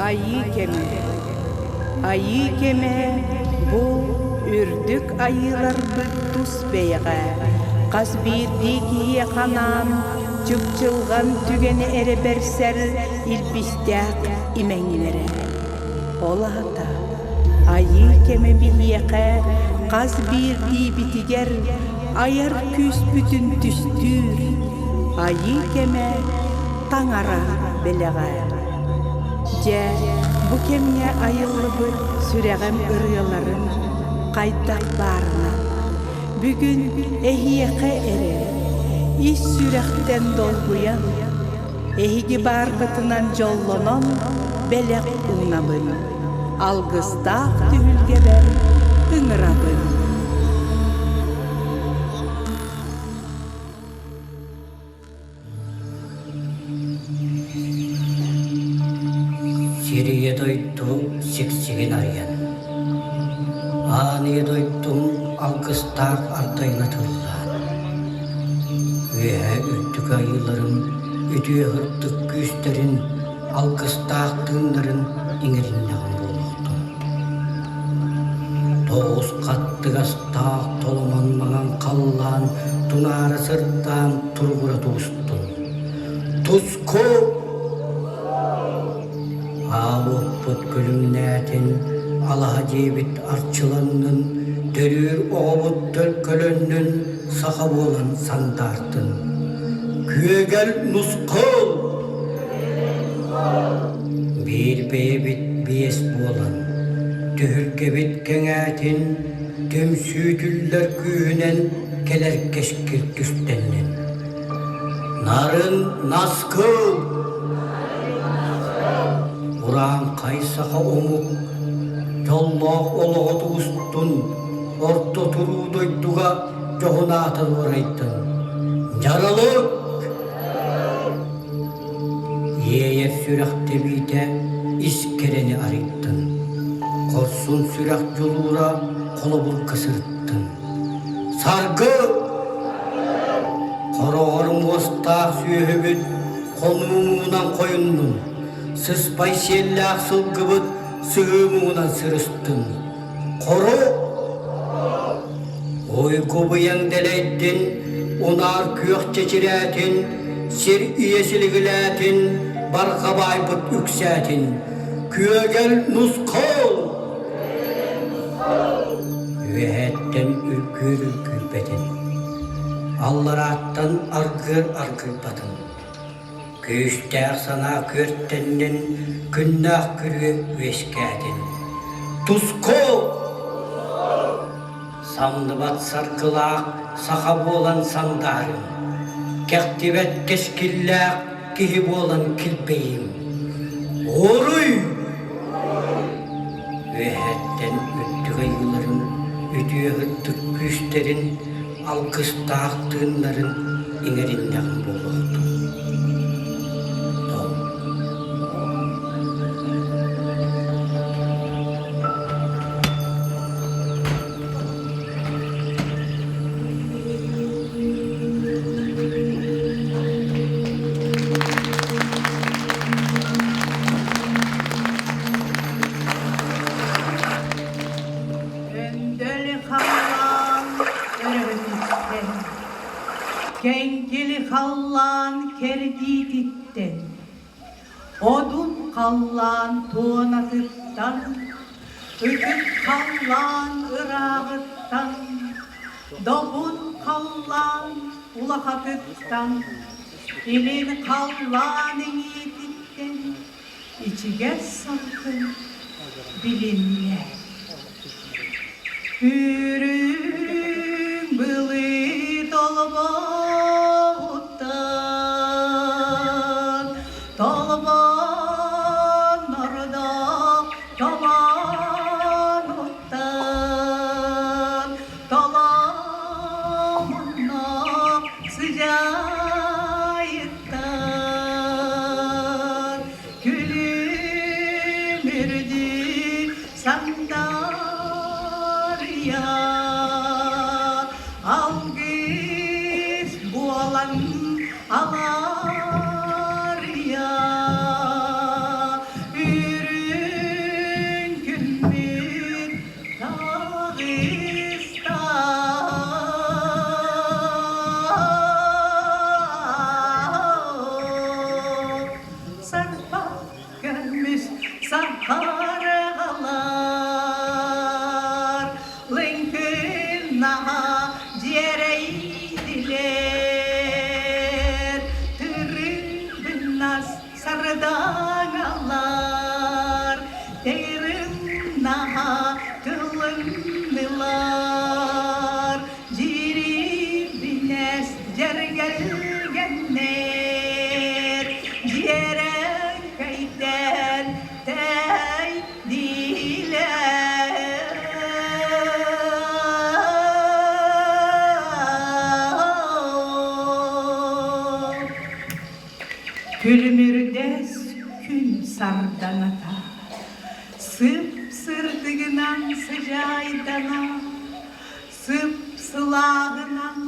Айыы кэмэ Айыы кэмэ бу үрдүк айыыларбыт тус бэйэҕэ хас биирдии киһиэхэ анаан чыпчылҕан түгэни эрэ бэрсэр илбистээх имэҥнэрэ. Ол аата айыы кэмэ биһиэхэ хас биирдиибитигэр айар күүспүтүн түстүүр, айыы кэмэ таҥара бэлэҕэ. Дьэ, бу кэмҥэ айыллыбыт сүрэҕим ырыаларын хайдах баарынан бүгүн эһиэхэ эрэ ис сүрэхтэн долгуйан, эһиги бааргытынан дьоллонон бэлэх уунабын, алгыстаах түһүлгэбэр ыҥырабын. Сир ийэ дойду сиксигин арыйан, Аан ийэ дойдум алгыстаах ардайына тыллаан, Үөһэ үрдүк айыыларым үтүө сырдык күүстэрин алгыстаах тыыннарын иҥэриннэҕим буолуохтун. Тоҕус хаттыгастаах толомон маҥан халлаан тунаара сырдаан туругура туустун. Туску! Аал уоппут күлүмнээтин, алаһа дьиэбит арчыланнын, төрүүр оҕобут төлкөлөннүн, саха буолан сандаартын. Күөгэл нусхал! Биир бэйэбит биэс буолан, түһүлгэбит кэҥээтин, түмсүүтүллэр күүһүнэн кэлэр кэскил түстэннин. Нарын наскыл! Урааҥхай саха омук дьоллоох олоҕо тубустун, орто туруу дойдуга дьоһун аата дуорайдын. Дьаралык! Иэйэр сүрэх тэбиитэ ис кэрэни арыйдын, хорсун сүрэх дьулуура холобурга сырыттын. Саргы! Хороҕор муостаах сүөһүбүт хонуу муҥунан хойуннун, сыспай сиэллээх сылгыбыт сыһыы муҥунан сырыстын. Хоро! Уйгу-быйаҥ дэлэйдин, унаар күөх чэчирээтин, сир ийэ силигилээтин, барҕа баайбыт үксээтин. Күөгэл нусхал! Үөһэттэн үргүөр үргүйбэтин, алларааттан аргыар аргыйбатын. Күүстээх санаа күөртэннин, күннээх күрүө үөскээтин. Туску! Самныбат саргылаах саха буолан сандаарым, кэхтибэт кэскиллээх киһи буолан килбэйим. Уруй! Үөһэттэн үрдүк айыыларын, үтүө ытык күүстэрин алгыстаах тыыннарын иҥэриннэҕим буолуохтун. Өндөл халлаан өрөһөтүттэн, кэҥкили халлаан кэрдиититтэн, одун халлаан туонатыттан, ытык халлаан ырааҕыттан, добун халлаан улахатыттан, илин халлаан иҥиититтэн ичигэс салгын билиннэ. Үрүҥ былыт олбоҕун. сыдьаайыттар күлүмүрдүү сандаарыйа алгыс буолан алаарыйа үрүҥ күммүт таҕыста. Сарпа көмүс саһарҕалар лыҥкынаһа дьиэрэйдилэр тырыбынас сардаҥалар тырымнаһа тылыннылар дьирибинэс дьэргэлгэннэр дьиэрэҥкэйдэн тэйдилэр. Күлүмүрдэс күн сардаҥата сып-сырдыгынан сыдьаайдана, сып-сылааһынан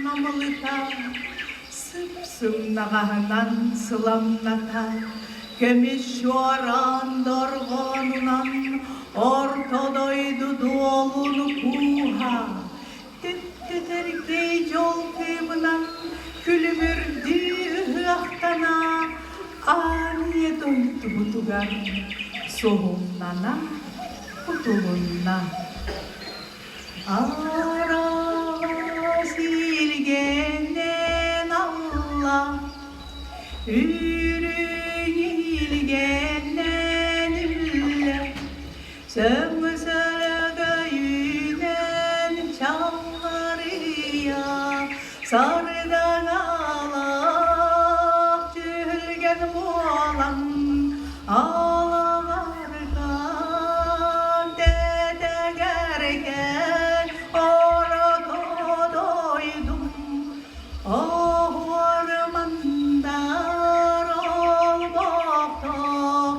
намылыта, сып-сымнаҕаһынан сыламната, көмүс чуораан дорҕоонунан орто дойду дуолун кууһа, Түптэтэркэй дьол кыымынан күлүмүрдүү ыһыахтана, аан ийэ дойдубутугар суһумнана кутулунна. Араас илгэнэн алла, үрүҥ илгэнэн үллэ, Сөҥсөрөгөйүнэн чалларыйа сардаҥалаах түһүлгэн буолан алаҕарган тэтэгэргэн орто дойдум оһуор мандар олбохтоох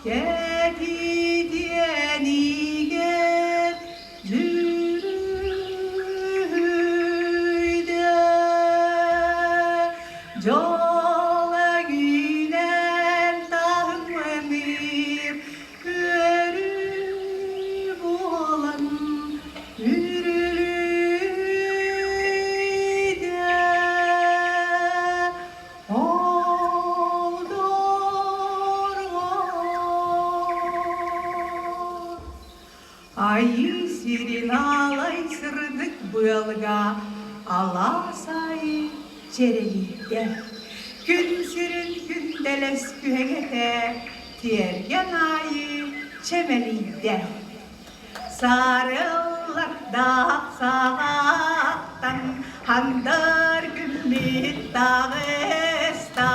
Кэтитиэнигэр дьүрүһүйдэ, дьол өҥүнэн таһымныыр үөрүү буолан үрүлүйдэ. Айыы сирин аалай сырдык быалга алаас аайы чэрэлийдэ. Күн сирин күндэлэс күһэҥэтэ тиэргэн аайы чэмэлийдэ. Сарыллардаах саҕаттан хандар күммүт таҕыста,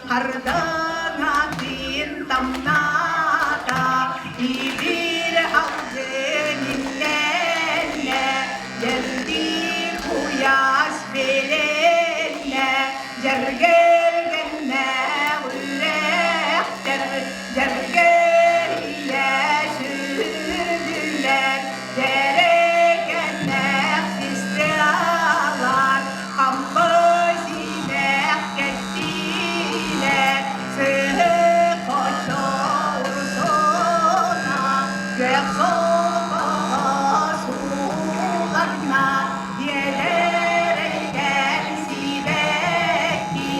хардаҥатын тамнаата, ибир алгын иннэннэ, дьэлдии куйаас билиннэ, дьэргэлгэннэ үрэхтэр дьэргэлийэ сүүрдүлэр, дьэрэкэннэх систалар, хампы симэх кэттилэр, сыһык хочоурсуна, күөх солкоҕо сууланна, биэлэрэй кэл сибэкки.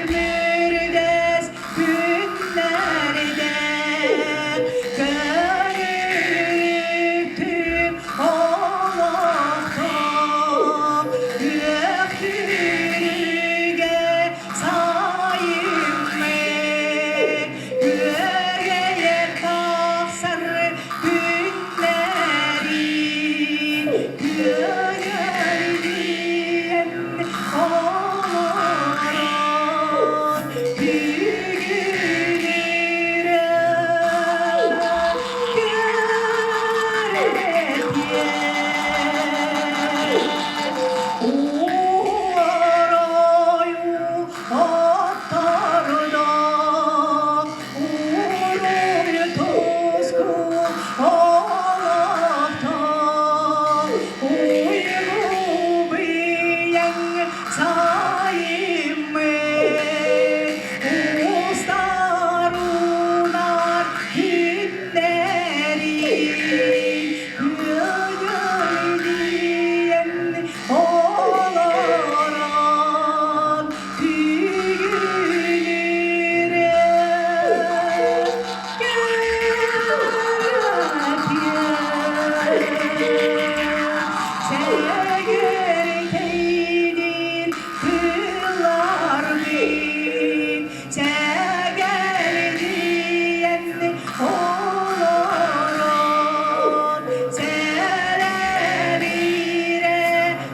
Күлүмүрдэс күннэрдэ Көрүктүм олохтон Күөх сайыммыт Күөгэйэр тахсар күннэрин Күөгэрдиэн олорон Күгүнүрэ күөрэтиэн Уоройу оттордо уруй туску олохто уйгу-быйаҥ сайыммыт устарунар күннэрин күөдьүйдүөн олорон түгүнүрэ Сэгэртэйдин тылларбын Сэгэлдьийэн олорон сэлэбирэ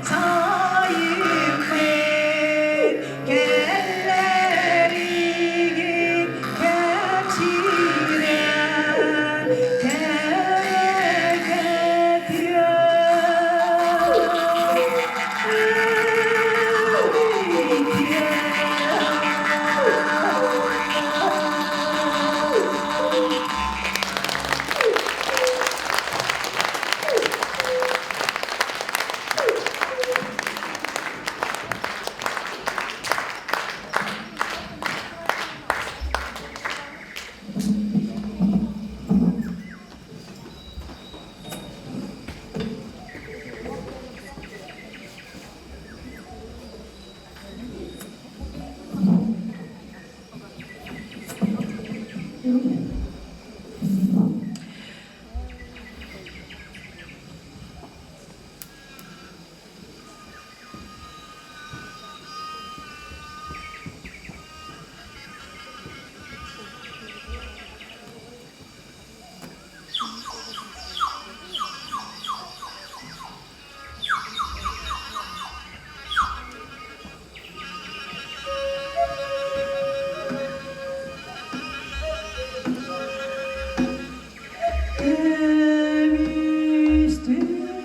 сайыммыт кэллэригин кэпсиирэ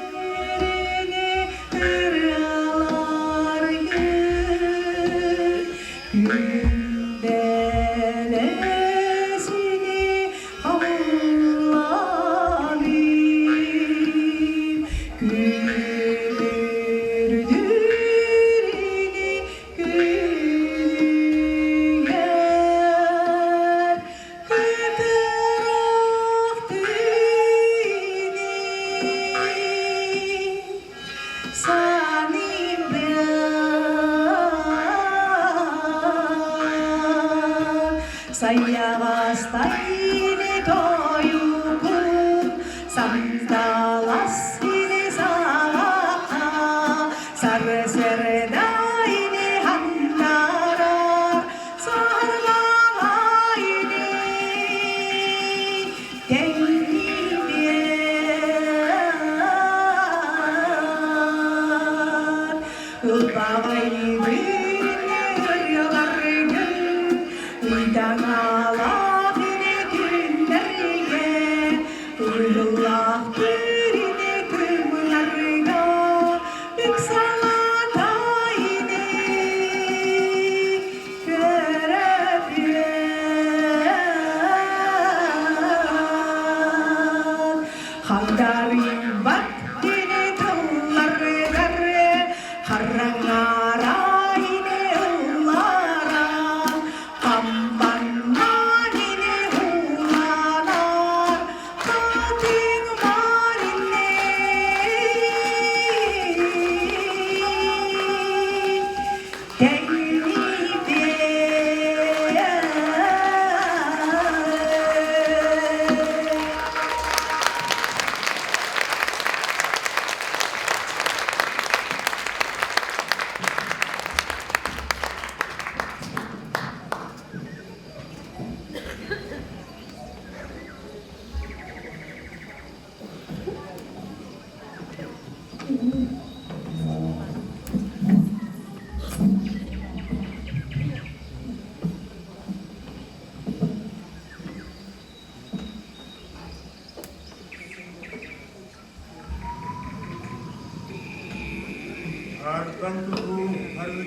Көмүстүүрүнү ырыаларгын Күндэлэсини хабылланым Күлүрдүрүнү күнүгэр Сайаҕастайны тойукун сандалас ини саҕаха сарсырдайны ханнарар сарҕалайны тэҥниир ылбаҕайдыын ырыаларгын ыйдаҥалаах ини күннэргэ Уйуллаах күрүнү кымнарга ыксалата ини көрөпүөн Хандарыйбат ини тылларыгар хараҥара ини ыллара Хамбаннаан ини ууланар хатыҥ маринни Тэҥ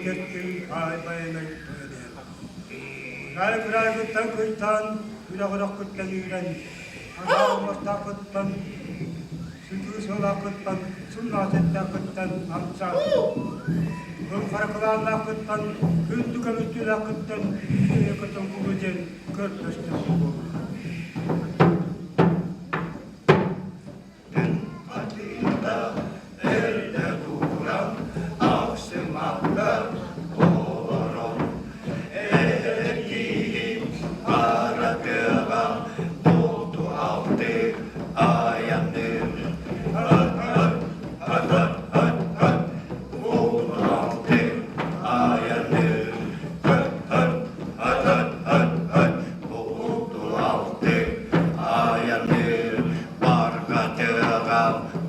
Эдэр киһи Баай Байанай тойон Кыраай кыраайгыттан кыйтаан, үрэх-үрэххиттэн үүрэн, араа уҥуохтааххыттан, сүтүү сыалааххыттан, сымнаҕас эттэххиттэн амсаан, кыл хара кылааннааххыттан, күндү көмүстүүлээххиттэн өйөкөтөн кулу диэн көрдөстөр буолуо. Барҕатыаҕа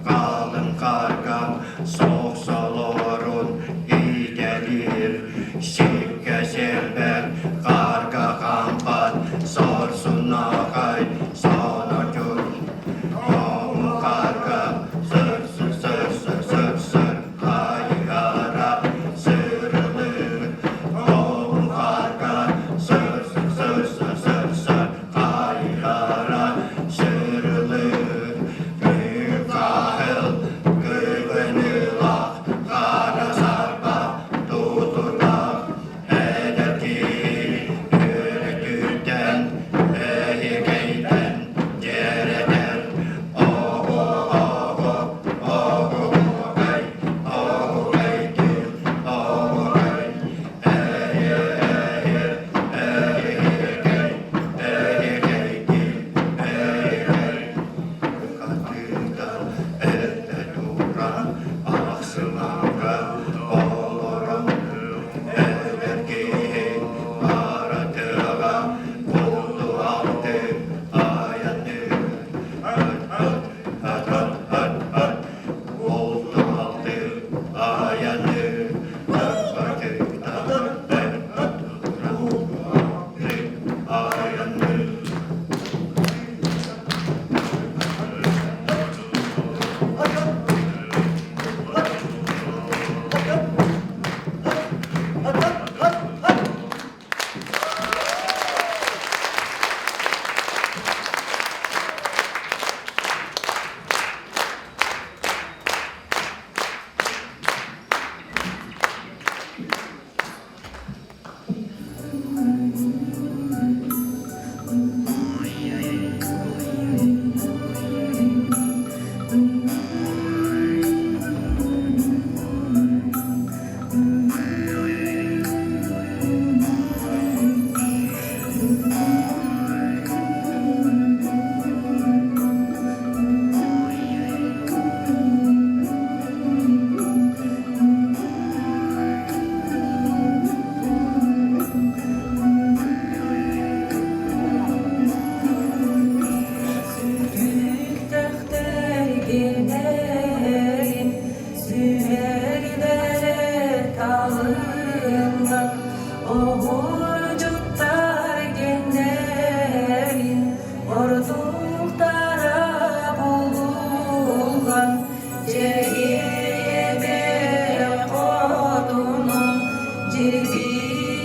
хаалын хаарган сохсолорун иитэлиир, сиккэ сирбэр хаарга хаампат сорсуннаахай соночун. Хомухарга сыр-сыр-сыр-сыр-сыр хайыһара сырылыыр. Хомухарга сыр-сыр-сыр-сыр-сыр хайыһара сырылыыр. Күн-хаһыл күбүнүлах хара сарба тутурбах эдэр киһи үрүтүттэн эһигэйтэн дьэрэтэр оҕо-оҕо оҕуһугай оҕугай түр оҕугай эһи-эһи эһигэй эһигэй түр эһигэй Хатыыта эрдэ туран ахсымаҥҥа олорон эдэр киһи хара тыаҕа култуалты айанныыр. Култуалты айанныыр. Хатыыта эрдэ туран айанныыр. Сүтүктэхтэргинэрин сүһэрдэрэ талыллан, Оһуордьуттар гэннэрин ордуктара булуллан, Дьэриэбэ хотунум дьирби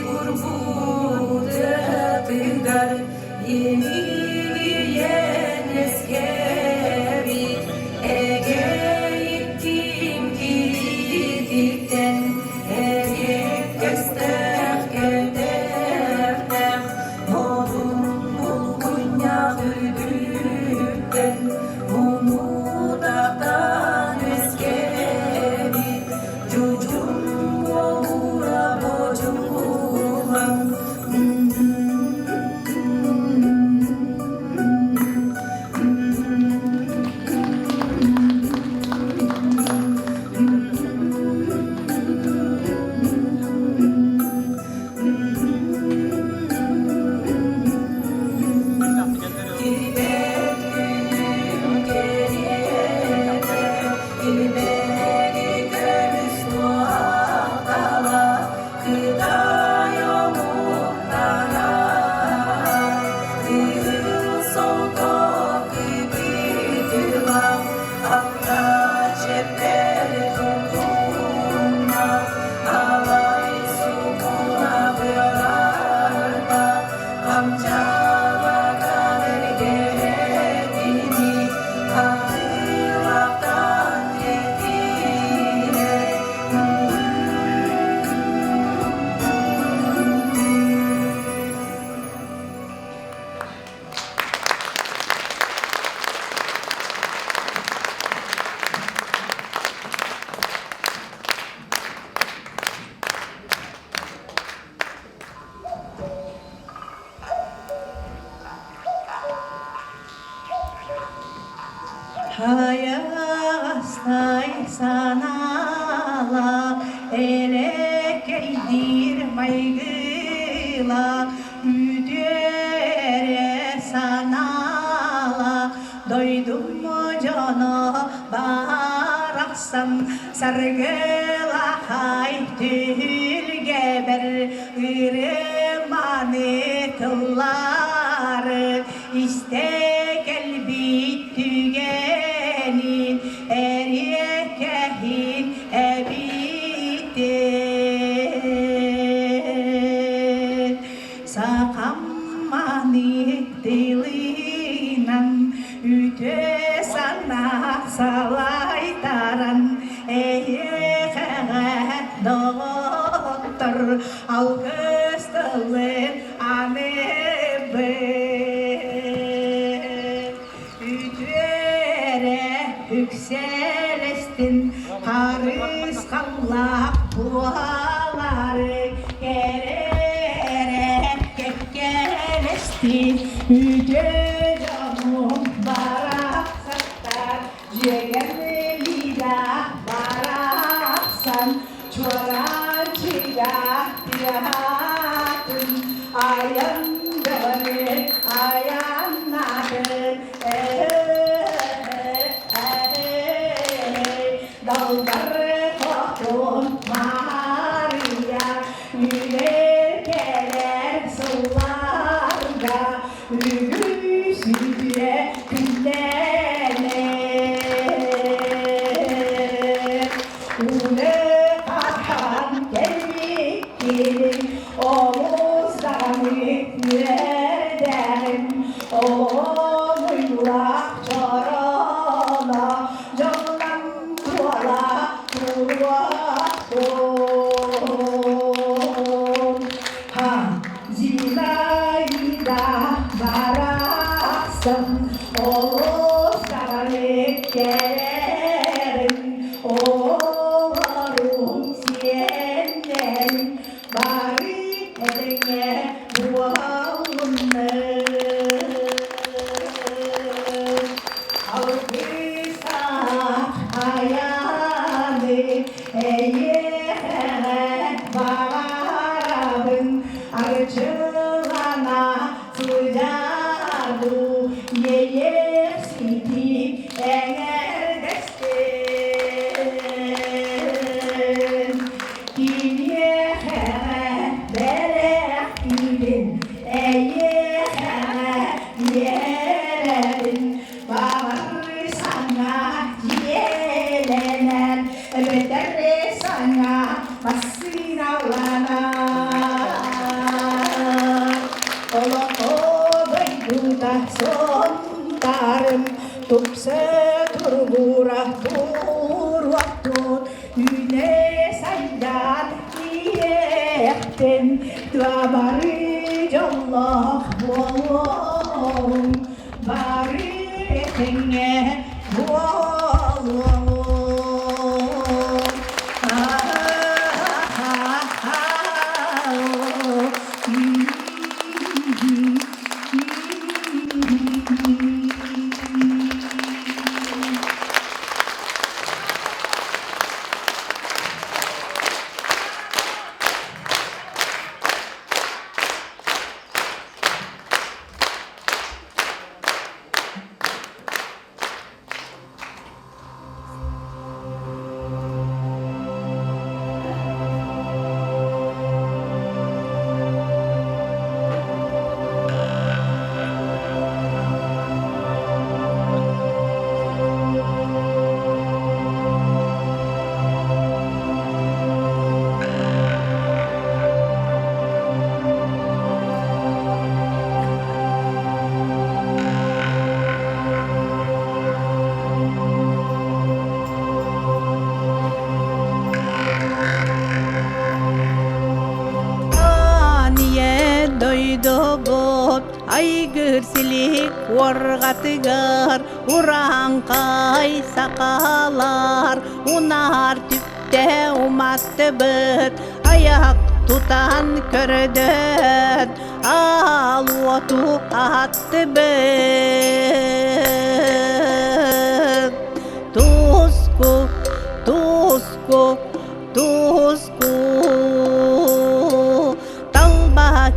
курбутатыгар Емилиен эскэбит эгэйиттим кирититтэн эриэккэстээх кэтэхтээх модун булгунньах үрдүттэн мунутахтан үөскээбит дьудьум буолуура бодьум. Чыыстай санаалаах, элэккэйдиир майгылаах, үтүөрэ санаалаах, дойдум дьоно барахсан саргылахай түһүлгэбэр ырыманы тыллары истэ кэлбит түгэнин эриэккэһин эбитин сахам маны тылынан үтүө санаа салайтаран эйиэхэҕэ доҕоттор алгыс тылын аныыбын үтүөрэ үксэлэстин харысхаллаах буолары кэрэрэ кэккэлэстин үтүө дьонум барахсаттар дьиэгэр Лида барахсан Чуораанчыга тыаһаатын айан бөҕөнү айаннаатын Далбар хотун Маарыйа үүнэр кэлэр сылларга үгүс үтүө күннэнэр. Үлэ-хахан кэлбиккин, олус даҕаны үөрдэҕим, оҕолуйлаах чороно, дьоллон туола туруохтун. Ха, Зинаида барахсан, олус даҕаны кэрэрин, оҕолорум, сиэннэрим бары этэҥҥэ буоллуннар. Алгыстаах айааны эйиэхэ баҕарабын, арчылана сылдьарбы иэйиэхсити эҥэрдэстин. Киниэхэ бэлэхтиибин, эйиэхэ биэрэбин, баҕар саҥа дьиэлэнэн, эбэтэр саҥа массыыналанар. Олоҥхо дойдута сонтарым, тупса турбура туруохтун, үүнэ сайдан иэхтин, туабары дьоллоох буолуоҕуҥ, бары этэҥҥэ буолуоҕуҥ. Аан дойдубут айгыр силик уорҕатыгар урааҥхай сахалар унаар түптэ уматтыбыт айах тутан көрдөөн аал уоту аһаттыбыт. Туску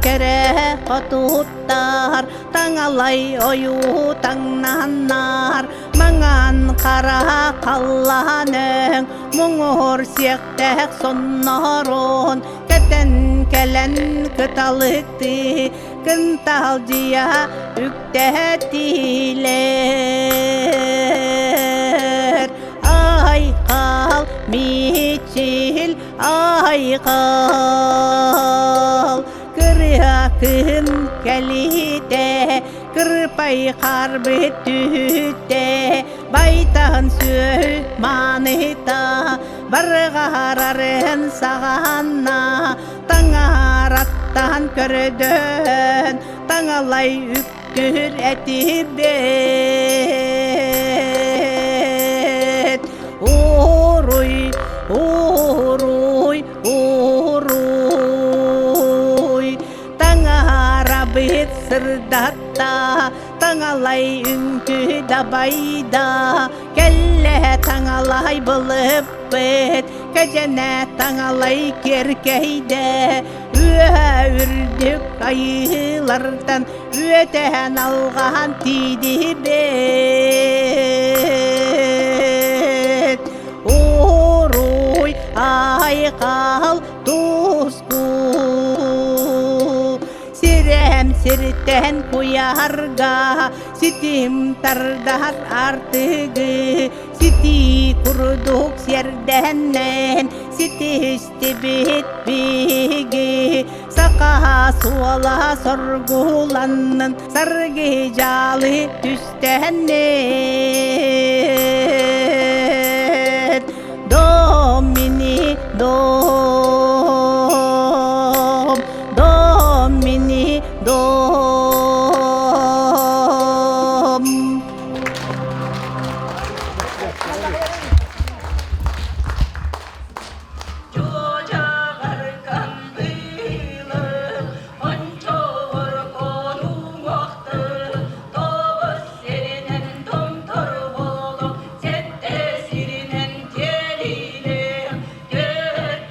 кэрэ хотуттар таҥалай ойуу таҥнаннар маҥан хара халлаан өҥ муҥур сиэхтээх соннорун кэтэн кэлэн кыталыктыы кынталдьыйа үктэтилэр айхал мичил айхал кырыа кыһын кэлиитэ кырпай харбыт түһүтэ байтаһын сүөһү мааныта барҕарарын саҕанна таҥараттан көрдөөн таҥалай үктүр этибит уруй уруй уруй таҥарабыт сырдатта таҥалай үҥкүү дабайда кэллэ таҥалай былыппыт кэдьэнэ таҥалай киэркэйдэ үөһэ үрдүк айыылартан үөтэһэн алҕаһан тиийдибит уруй айхал туску сирэм сиртэн куйаарга ситим тардаһар артыгы ситии курдук сиэрдэннэн ситистибит биһиги саха суола соргуланнын саргы дьаалы түстэһэннин Домини дом Домини дом. Чуочаҕар кандыылым, ончоҕор конуҥуохтун, тоҕус сиринэн томторҕолук, сэттэ сиринэн тиэлиилээх, түөрт.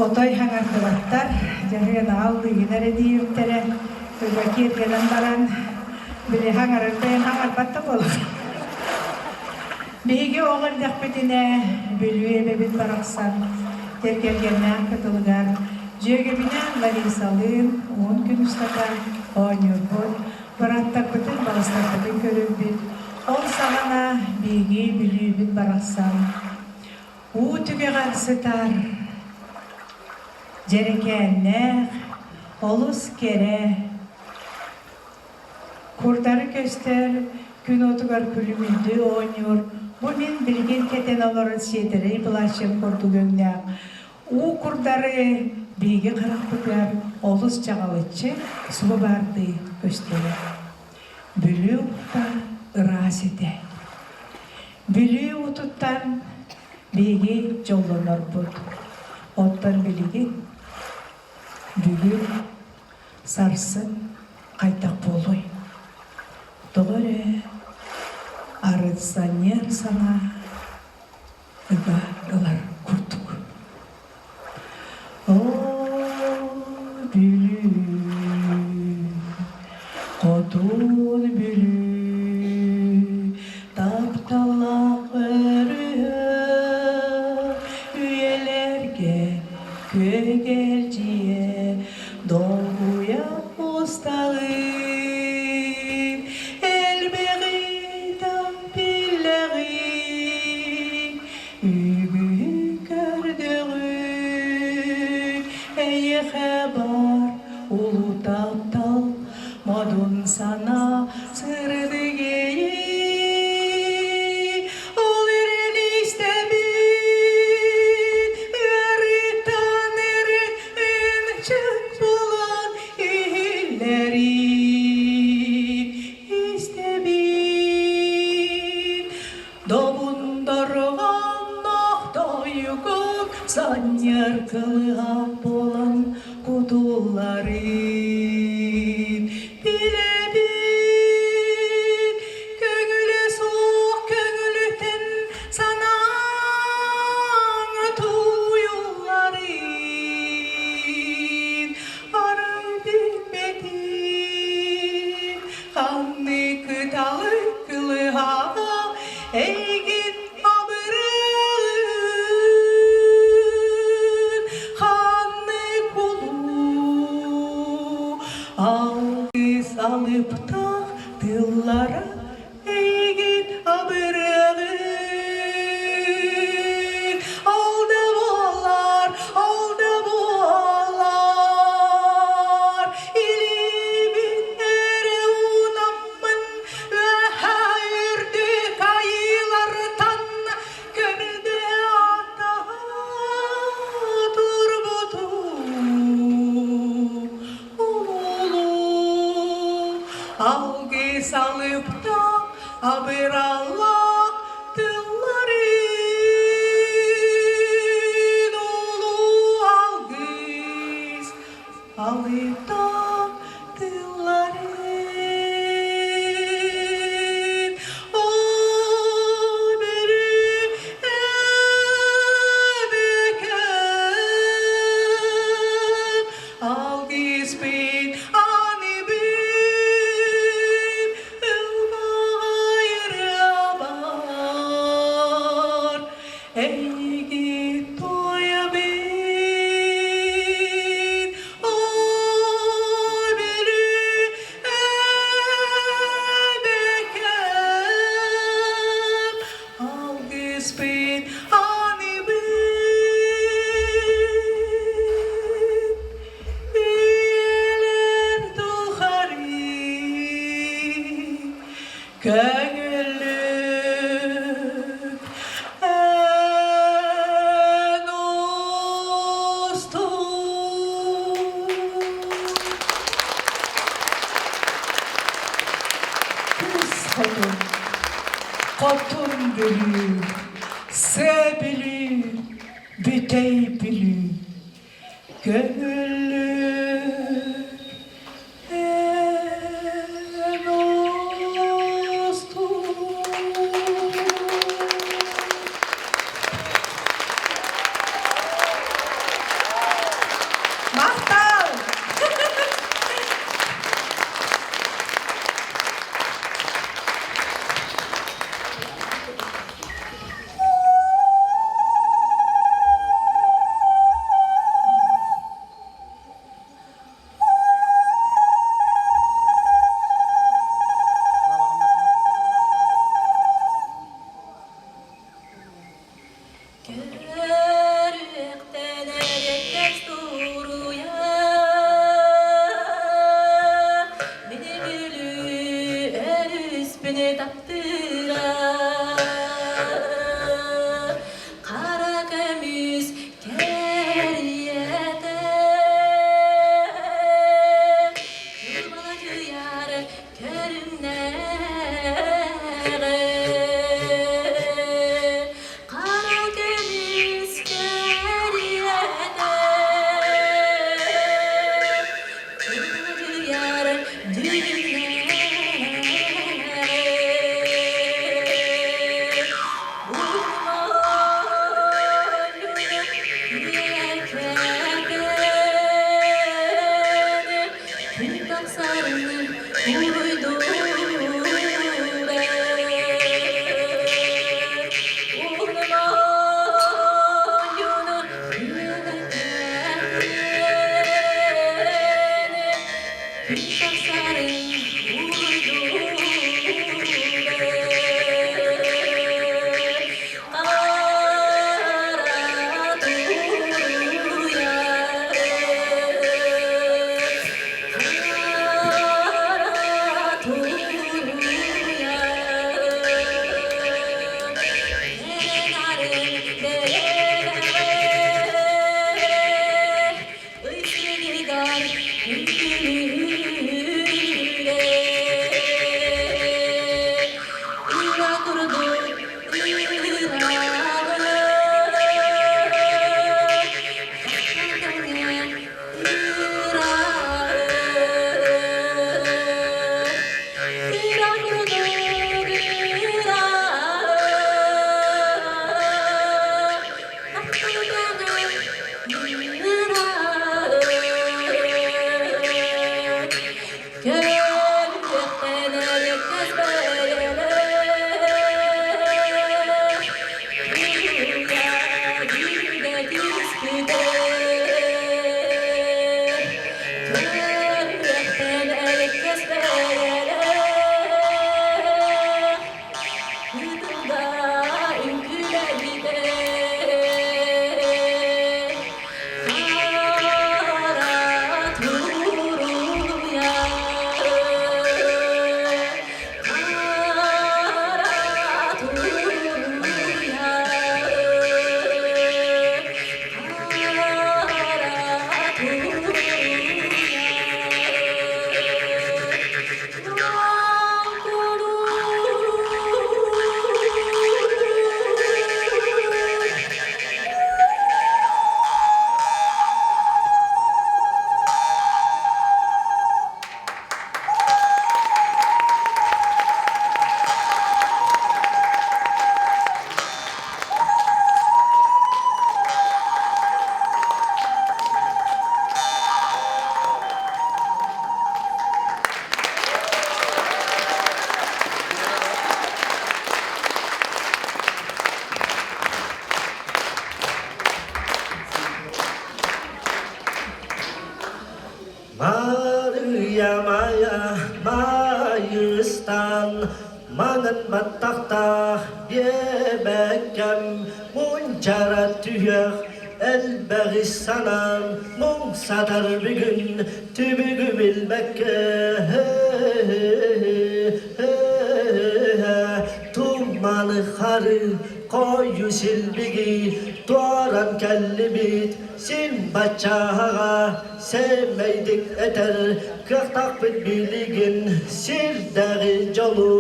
Отой хаҥардыбаттар, дьаһыан аҕал лыыгын эрэ диэбиттэрэ, туга киэргэнэн баран, били хаҥарар бэйэм хаҥарбат да буолар. Биһиги оҕо эрдэхпитинэ Бүлүү эбэбит барахсан тэркэлгэннээх кытылыгар дьүөгэбинээн Ларисалыын 10 күн устата оонньуурбут, бырааттарбытын, балыстарбытын көрөрбүт. Ол саҕана биһиги Бүлүүбүт барахсан уу түгэҕэр сытар дьэрэкээннээх, олус кэрэ, курдары көстөр күн уотугар күлүмүрдүү оонньуур, бу мин билигин кэтэн олорор сиэдэрэй былааччыйам курдук өҥнөөх уу курдары биһиги харахпытыгар олус чаҕылыччы субу баардыы көстөрө. Бүлүү уута ыраас этэ. Бүлүү уутуттан биһиги дьоллонорбут. Оттон билигин бүгүн, сарсын хайдах буолуой? Тоҕо эрэ арыт санньыар санаа ыга ылар курдук. Оо, Бүлүү, хотун Бүлүү, тапталлаах өрүһэ үйэлэргэ күөгэлдьийэ долгуйа усталыы элбэҕи да биллэҕиҥ Үгүһү көрдөҕүҥ, эйиэхэ бар улуу таптал, модун санаа сырдык иэйии. Ол эрэн истэбин, ыарыыттан ынчык булан иһиллэрин истэбин. Добундарҕаннаах тойугун санньыар кылыһах буолан кутулларын билэбин. Көҥүлэ суох көҥүлүтэн санааҥ тууйулларын арай билбэтим. Ханнык кыталык кылыһаҕа эйигин абырыын, ханнык улуу алгыс алыптаах тыллара эйигин абырыаҕын. Ол да буоллар, ол да буоллар, илиибин эрэ уунаммын үөһээ үрдүк айыылартан көрдө атаҕа турбутум улуу алгыс алыптаах абыраллаах тылларын улуу алгыс алыптаах тылларын О бөрү эбэкэм алгыспын аныбын ылбаҕайрабар эйигин туойабын О бөрү эбэкэм алгыспын аныбын Үйэлэр тухары көҥүллүк эн устун. Кыыс хотун, хотун Бүлүү, сыа Бүлүү, бүтэй Бүлүү Көҥүллүк эн устун. Көрүөхтэн эриэккэс туруйа, Мин Бүлүү өрүспүн таптыыра. Хара көмүс кэриэтэ, Кырбалатыйар көрүҥнээҕи. Хара көмүс кэриэтэ, Кырбалатыйар дүлүҥнээҕи. Маарыйа Маайа Маайыстан маҥан баттахтаах биэбэккэм мунчара түһүөх элбэҕи санаан муҥ сатар бүгүн түбүгү билбэккэ туманы хары хойу силбиги туоран кэллибит син баччааҕа сэмэйдик этэр кыахтаахпыт билигин сирдээҕи дьолу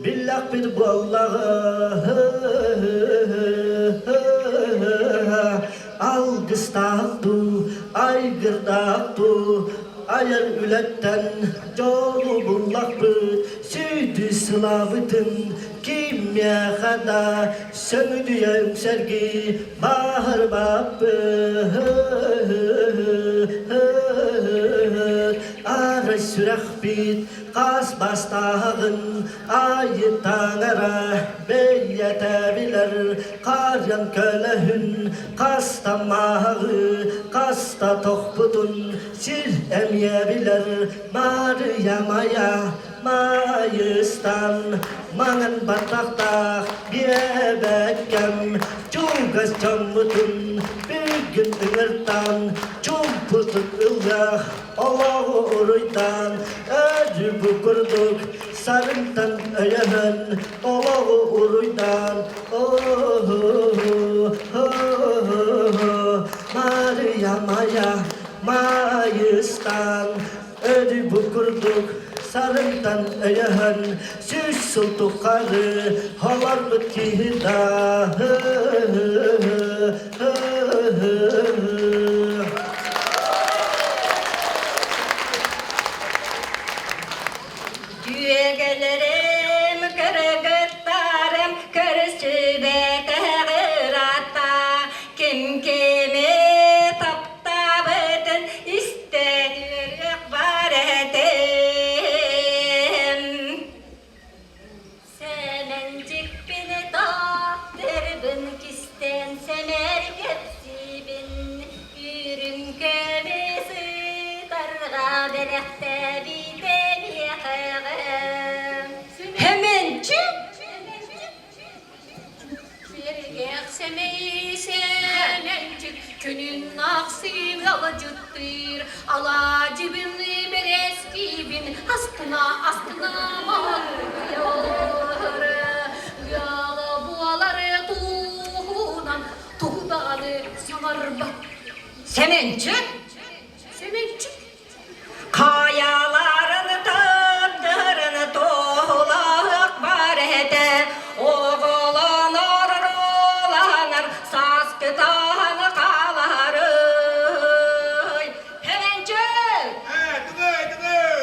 биллэхпит буоллаҕа алгыстаах дуу айгырдаах дуу айар үлэттэн дьолу буллахпыт сүүдү сылаабытын кимиэхэ да сөҥүдүйэ үҥсэргии бааһырбаппыт Арай сүрэхпит хас бастааҕын айы таҥара бэйэтэ билэр харыан көлөһүн хаста мааҕы хаста тохпутун сир эмиэ билэр Маарыйа Майа Майыстан маҥан баттахтаах биэбэккэм. Чугас дьоммутун бүгүн ыҥыртан, чуумпутук ыллах, олоҕу уруйдаан, өрүү бу курдук сарынтан өйөһөн, олоҕу уруйдаан, Мария Майа Майыстан, өрүү бу курдук сарынтан өйөһөн, сүүс сыл тухары олорбут киһи да Дьүөгэлэрим, кыргыттарым көрсүбэтэҕ ыраатта, ким кими таптаабытын истэн үөрүөх бар этим. Сэмэнчикпин таптырбын кистэн сэмэр кэпсиибин, үрүҥ көмүс ытарҕа бэлэхтээбитэ миэхэҕэ. Сэмэнчик! Сэргэх сэмэй сэмэнчик күнүн ахсын ыалдьыттыыр, алаадьыбын бэрэскиибин астына астына махтыйар. Ыал буолар туһунан тугу даҕаны саҥарбат. Сэмэнчик! Сэмэнчик! Хайаларын тардарын туһулаах бар этэ, оҕолонор оруоланар сааскытаан хааларый. Сэмэнчик! Тугуй, тугуй!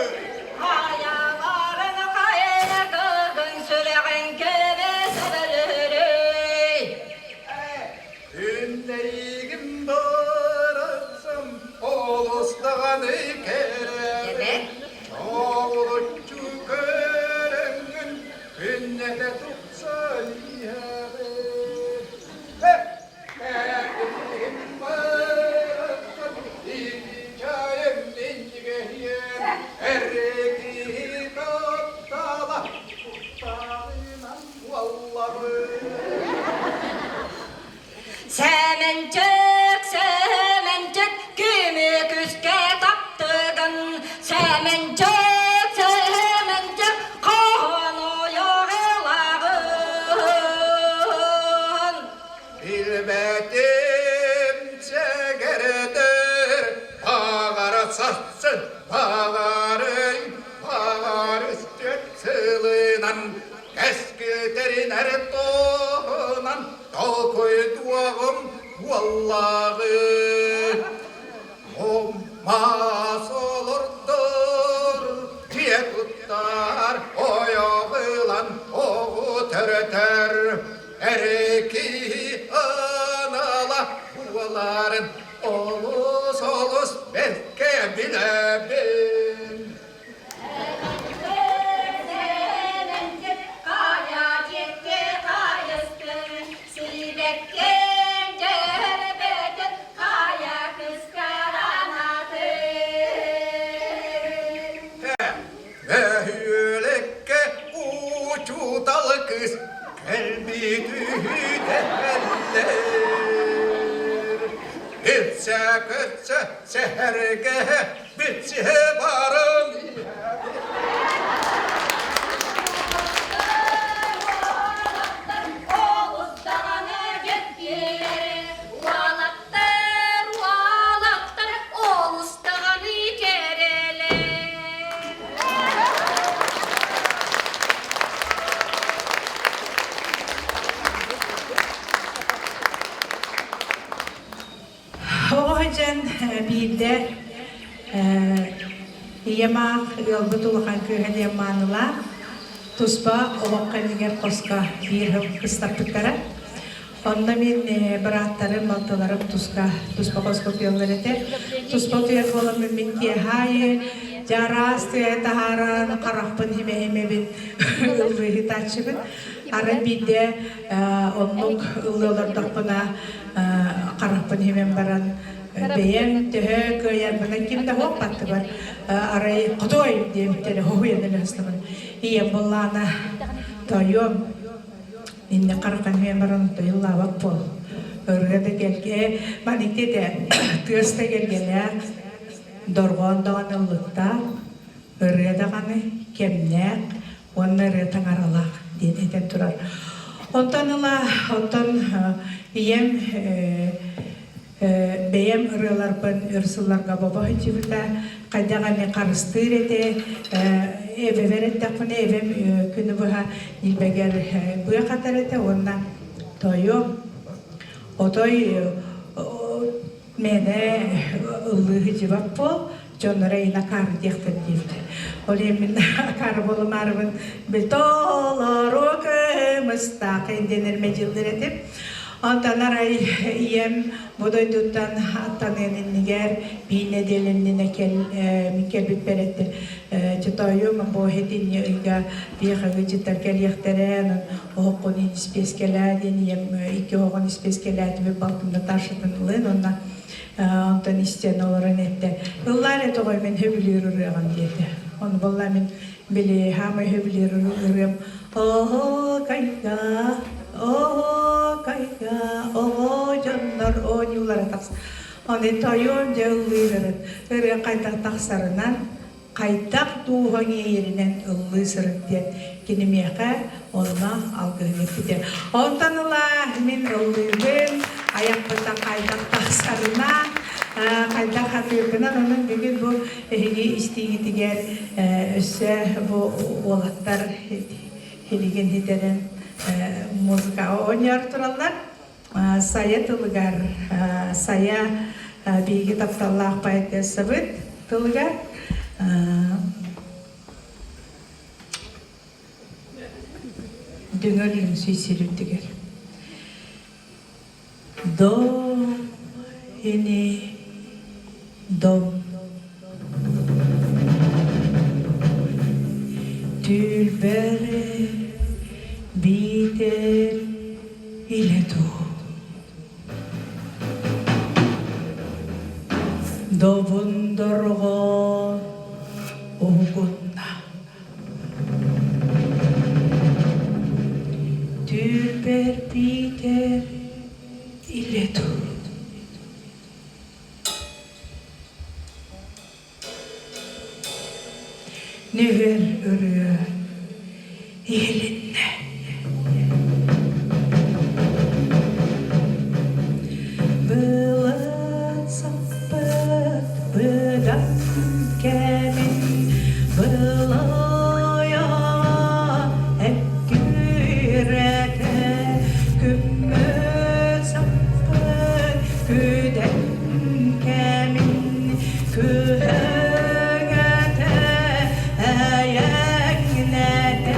Хайаларын хайгыгын сүрэҕин көбө сөрөрүй. Күннэйигин барахсан олус даҕаны кэрэ Чоҕулуччу көрөҥҥүн күннэтэ тупсан иһэҕин Кэрэтин барахсан ити чайым минньигэһиэн Эрэкиһи таптала куттаҕынан Сэмэнчик, Сэмэнчик, кими күскэ таптыгын? Сэмэнчик, Сэмэнчик, хаһан ойох ылаҕын? Билбэтим сэгэрдэр, баҕара сарсын, баҕарый, баҕар үстүөт сылынан Кэскилтэринэр туһунан толкуйдуоҕум буоллаҕы. Маас олордор, дьиэ туттар, ойох ылан оҕу төрөтөр, эр киһи анала буоларын олус олус бэркэ билэбин. Бөһүөлэккэ учуутал кыыс кэлбит үһү дэһэллэр. Билсэ-көрсө сэһэргэһэ билсиһэ баран Уолаттар, уолаттар, олус даҕаны кэрэлэр. Оҕо сылдьан биирдэ ийэм аах ыалбыт улахан кыыһа диэн маанылаах туспа олох кэннигэр хоско биир сыл кыстаппыттара. Онно мин бырааттарым, балтыларым туска туспа хоско утуйаллар этэ. Туспа утуйар буоламмын мин киэһэ аайы дьэ араас тыа таһааран харахпын химэ-химэбин ыллыыһытааччыбын. Арай биирдэ оннук ыллыы олордохпуна харахпын химэн баран бэйэм төһө кыайарбынан ким да хуоппаттыбар арай хотуой диэбиттэрэ хоһуйан элэстабын ийэм буоллаана тойуом. Инне хараххан үһүөн баран тойуллаабат буол. Ырыа да кэлгэ, маннык этэ, тыас да кэлгэлээх, дорҕоон даҕаны ыллыктаах, ырыа даҕаны кэмнээх уонна ырыа таҥаралаах диэн этэн турар. Онтон ыла, оттон ийэм бэйэм ырыаларбын өр сылларга бобо сылдьыбыта, хайдах эмэ харыстыыр этэ. Эбэбэр эттэхпинэ, эбэм күнү быһа ньилбэгэр быа хатар этэ уонна тойуом отой мээнэ ыллыы сылдьыбат буол, дьонноро ин акаары диэхтэр диэбитэ. Ол иһин мин акаары буолумаарыбын бил толору кымыстаах диэн эрмэдьиллэр этим. Онтон арай ийэм бу дойдуттан аттаныан иннигэр биир нэдиэлэ иннинэ кэл мин кэлбиппэр этте чотоойум бу иһитинни ыйга биэхэги дьыттар кэлиэхтэрэ онон оһоххун испиэскэлээ диэн ийэм икки оһоҕун испиэскэлээтибит балтым Наташатын ылын уонна онтон истэн олорон эттэ ыллаа эрэ тоҕой мин сөбүлүүр ырыаҕым диэтэ ону буолла мин били хаамай сөбүлүүр ырыам Оһо кайга, оһо кайга, оҕо дьоннор оонньуулара тахс. Оны тойон дьэ ыллыырын ырыа хайдах тахсарынан, хайдах дууһаҥ иэйэринэн ыллыы сырыт диэн кини миэхэ онно алгыһын эппитэ. Онтон ыла мин ыллыыбын, айахпыттан хайдах тахсарынан, хайдах хатыырбынан, онон бүгүн бу эһиги истиигитигэр өссө бу уолаттар илигин хитэрэн музыкаҕа оонньоор тураллар. Сайа тылыгар Сайа биһиги тапталлаах поэтессабыт тылыгар Дүҥүр лүҥсүй сир үрдүгэр Дом ини дом Түүлбэр биитэр илэ дуу Добун дорҕоон уһугунна Түүлбэр биитэр илэ дуу Нүһэр ырыа иһилиннэ. Былыт саппыт быдан кэмин былайа эккирэтэ күммүт саппыт күдэн кэмин күһүҥэтэ эйэҥнэтэ.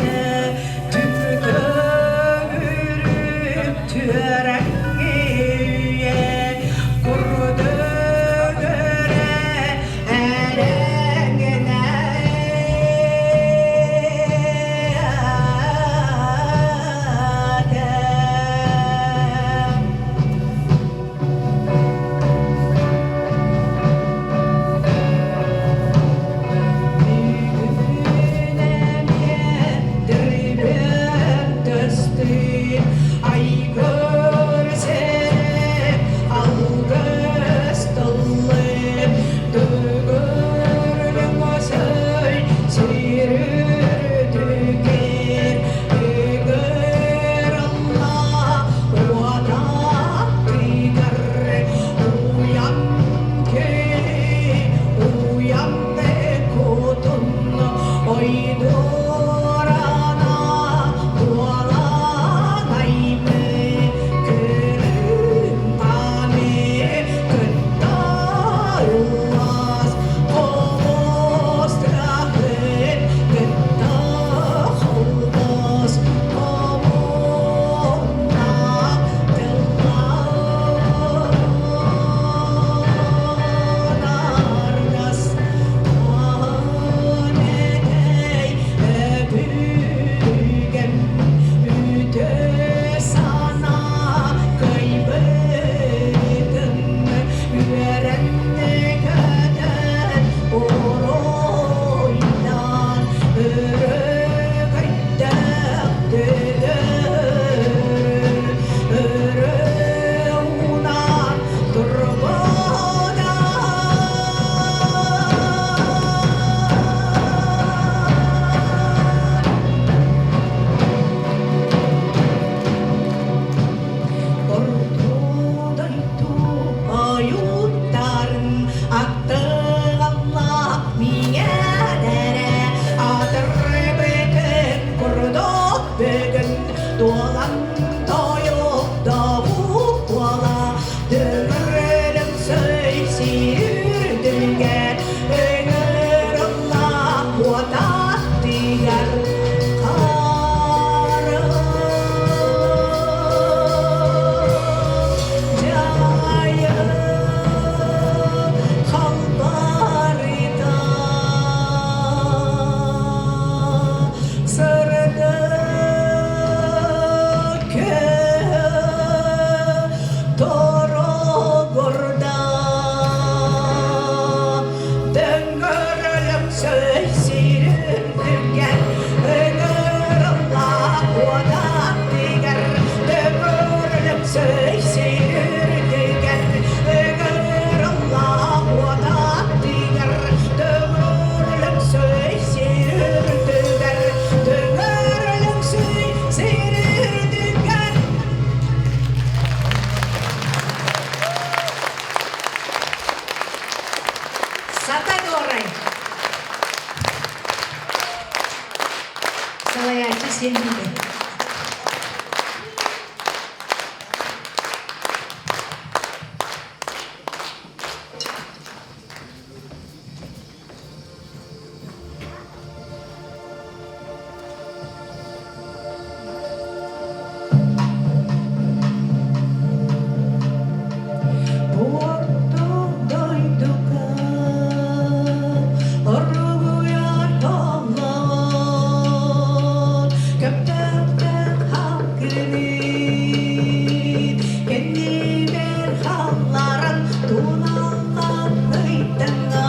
Ситимэр халларан туналлан ыйдаҥа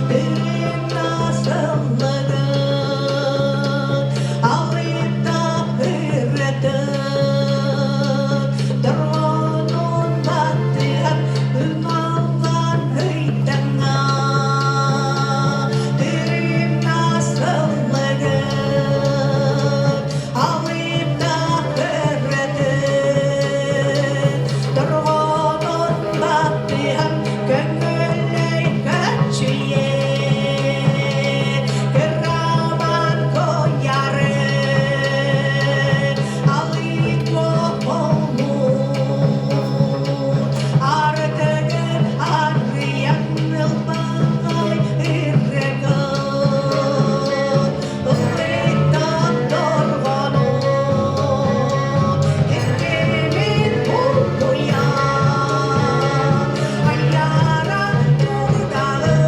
Тыынна сыллыгын алыптаах ырыатын Дорҕоонун баттыһан ыналлан ыйдаҥа Тыынна сыллыгын алыптаах ырыатын Дорҕоонун баттыһан көҥүллэй көччүйэн Кыраман куйаары алыйгы болуут Ардыгын арыйан ылбаҕай ырыгын Ыллыктан дорҕоонун Иккибит булгуйан Айара турдаҕын.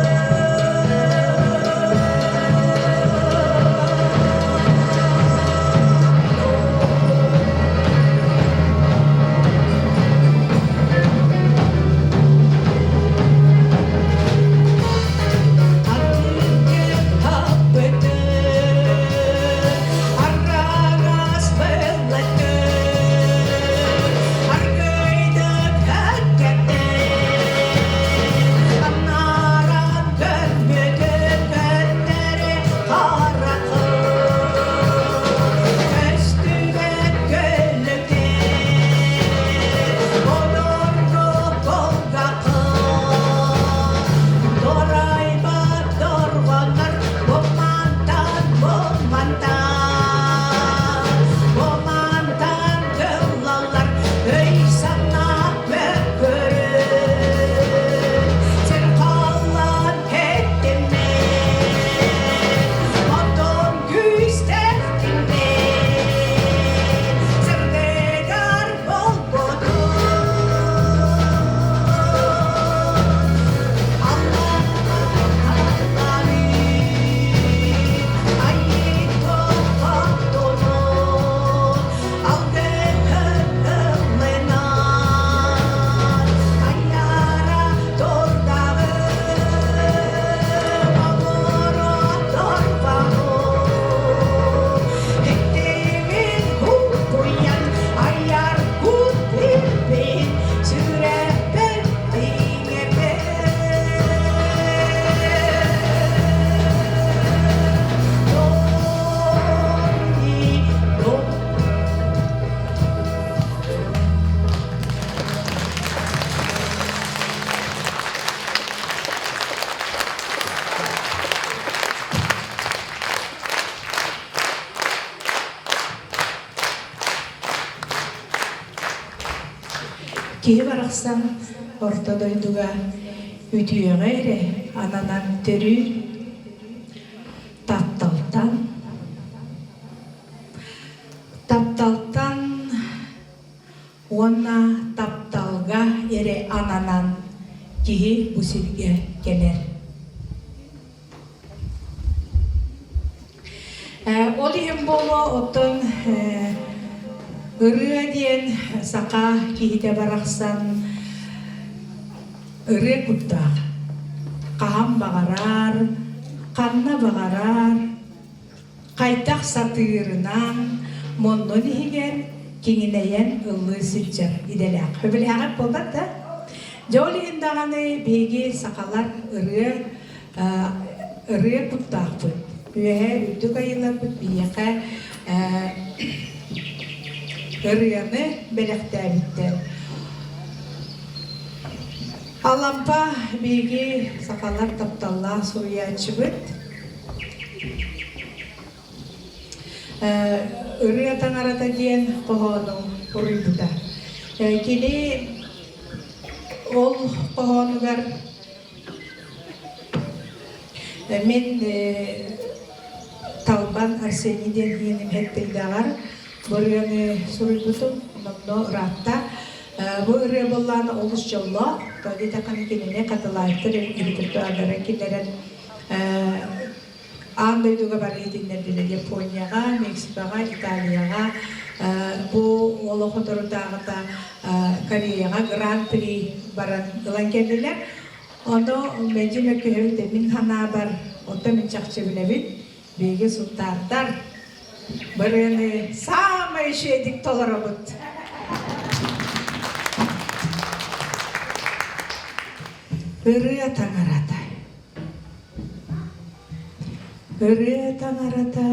Араас бэлэтин аргыйдык өккэтин анааран көрбүтүн көннөрү харахын көстүбэт көлүтүн Одорго колгакын Дорайбат дорҕоннор бу мантан, бу мантан, бу мантан тыллаллар өй-санаа мөккүөрүн. Сир халлаан кэттиммит, оттон күүстэхтиммит, сырдыгар буолбутун. Айар кут билбит сүрэхпэр Киһи барахсан орто дойдуга үтүөҕэ эрэ ананан төрүүр тапталтан тапталтан уонна тапталга эрэ ананан киһи бу сиргэ кэлэр. Ол иһин буолуо оттон ырыа диэн саха киһитэ барахсан ырыа куттаах. Хаһан баҕарар, ханна баҕарар, хайдах сатыырынан муннун иһигэр киҥинэйэн ыллыы сылдьар идэлээх. Сөбүлээҕит буолбат да? Дьэ ол иһин даҕаны биһиги сахалар ырыа ырыа куттаахпыт. Үөһээ үрдүк айыыларбыт биһиэхэ ырыаны бэлэхтээбиттэр. Алампа биһиги сахалар тапталлаах суруйааччыбыт. Ырыа таҥарата диэн хоһоону уруйбута. Кини ол хоһоонугар Мин Талбан Арсений диэн иэним эттийдэҕэр бу ырыаны суруйбутум, номнуо ыраатта. Бу ырыа буоллаҕына олус дьоллоох, тоҕо диэтэххинэ кинини хатылаайыктар репертуардара киллэрэн аан дойдуга бары иһитиннэрдилэр Японияҕа, Мексикаҕа, Италияҕа. Бу олох соторутааҕыта Кореяҕа гран-при баран ылан кэллилэр. Ону мэлдьи мөккүһэбит мин санаабар, оттон мин чахчы билэбин, биһиги сунтаардар Барыаны саамай үчүгэйдик толоробут. Ырыа таҥарата. Ырыа таҥарата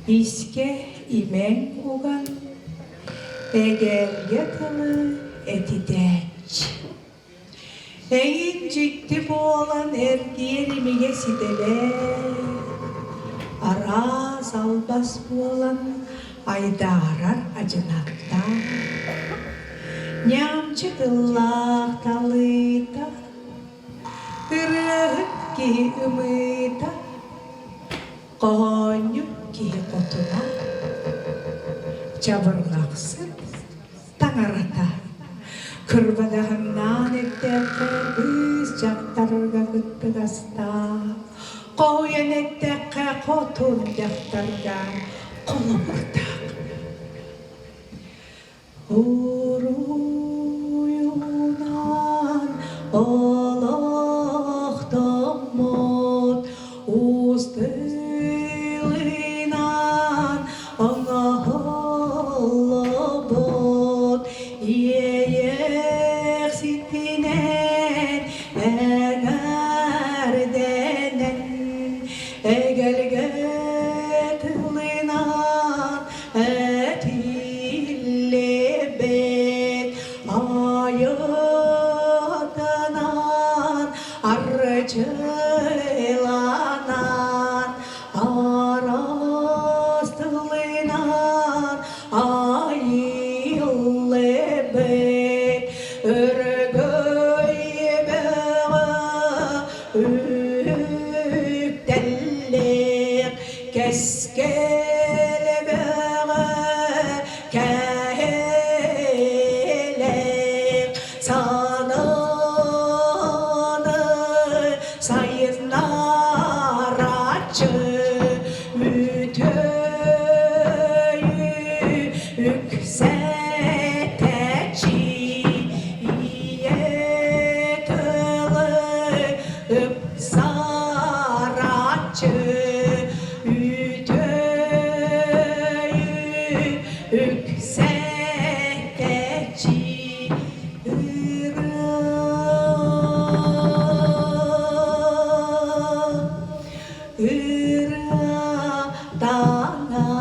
искэ имэҥ уган, эгэлгэ тылы этитээччи. Эйин дьикти буолан эргиэр имигэ ситэлээ, араас албас буолан айдаарар адьынаттаах, ньаамчы тыллаах талыыта, ырыаһыт киһи ымыыта, хоһоонньут киһи хотуна, чабырҕахсыт таҥарата. Кырбадаһыннаан эттэххэ кыыс дьахтарга кыттыгастаах, хоһуйан эттэххэ хотун дьахтарга холобурдаах. Уруйунан олохтоммут Устылынан оҥоһуллубут иэйэхситинэн эҥэрдэнэн эгэлгэ тылынан этиллибит айытынан арчыланан араас тылынан айыллыбыт өрөгөй бөҕө үктэллээх кэскил бөҕө кэһэлээх санааны сайыннарааччы үтүөйү үксэтээччи ийэ тылы ыпсарааччы үтүөйү үксэтээччи ырыа ырыа таҥаратын.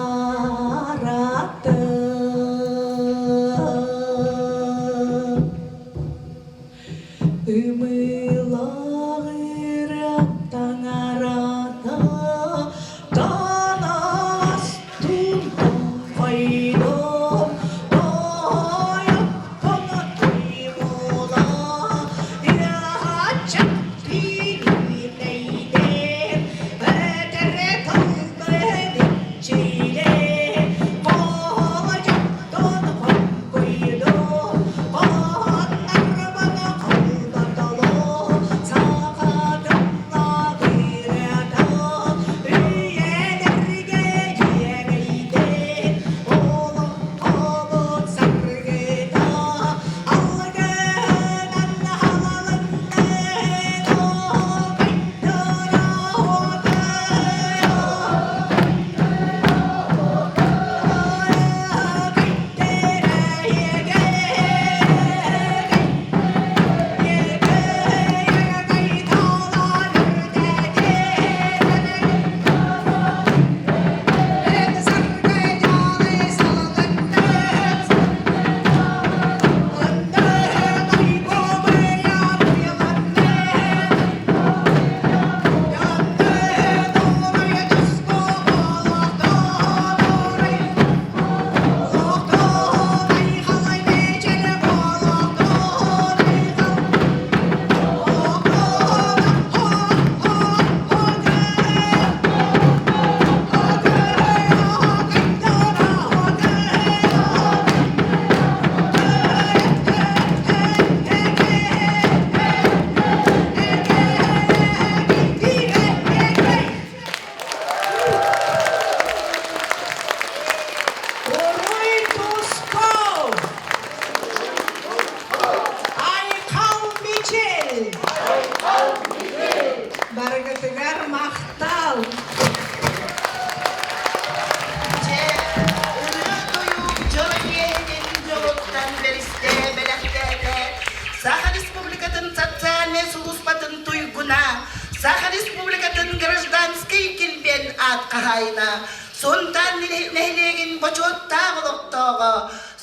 Саха Республикатын гражданскай килбиэн аат хаһаайына, Сунтаар нэһилиэгин бочуоттаах олохтооҕо,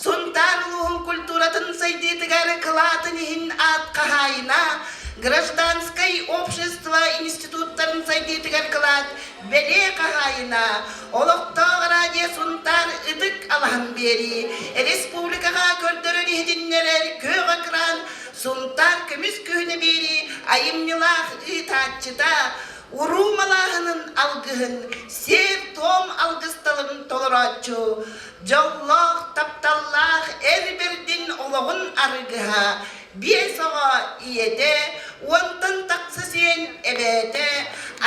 Сунтаар улууһун культуратын сайдыытыгар кылаатын иһин аат хаһаайына, гражданскай общество институттарын сайдыытыгар кылаат бэлиэ хаһаайына, олохтоох радио Сунтаар ытык алаһын биэрии, республикаҕа көрдөрөр иһитиннэрэр күөх экран Сунтаар көмүс күһүнэ биэрии айымньылаах ыытааччыта, уруу малааһынын алгыһын, сиэр-туом алгысталын толорооччу, дьоллоох, тапталлаах эр бэрдин олоҕун аргыһа, биэс оҕо ийэтэ, уонтан тахса сиэн эбээтэ,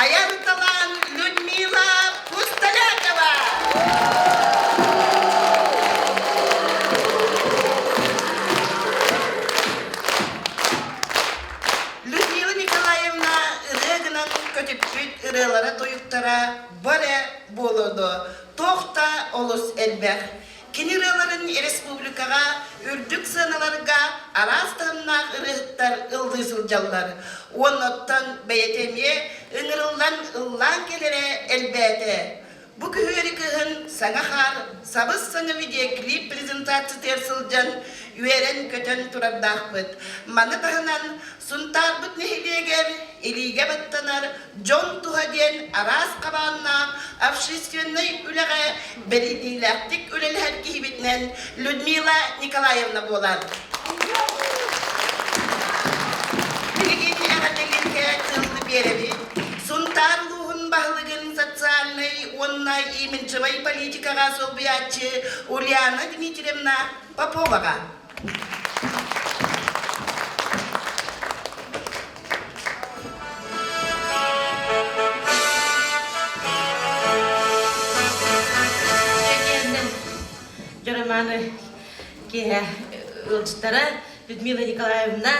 айар талаан Людмила Пустолякова! Людмила Николаевна ырыа гынан көтүппүт ырыалара-тойуктара баре буолуо туох да олус элбэх. Кини ырыаларын республикаҕа үрдүк сыаналарга араас таһымнаах ырыаһыттар ыллыы сылдьаллар. Уонна оттон бэйэтэ эмиэ ыҥырыллан ыллаан кэлэрэ элбээтэ. Бу күһүөрү кыһын саҥа хаар сабыс-саҥа видеоклип презентациятыгар сылдьан үөрэн-көтөн турардаахпыт. Маны таһынан Сунтаарбыт нэһилиэгэр илиигэ баттанар дьон туһа диэн араас хабааннаах общественнай үлэҕэ бэриниилээхтик үлэлэһэр киһибитинэн Людмила Николаевна буолар. Билигин эҕэрдэлииргэ тылны биэрэбит. Сунтаар улууһун баһылыгын социальнай уонна имиджевай политикаҕа солбуйааччы Ульяна Дмитриевна Поповаҕа. Дьороманы киэһэ ыалдьыттара Людмила Николаевна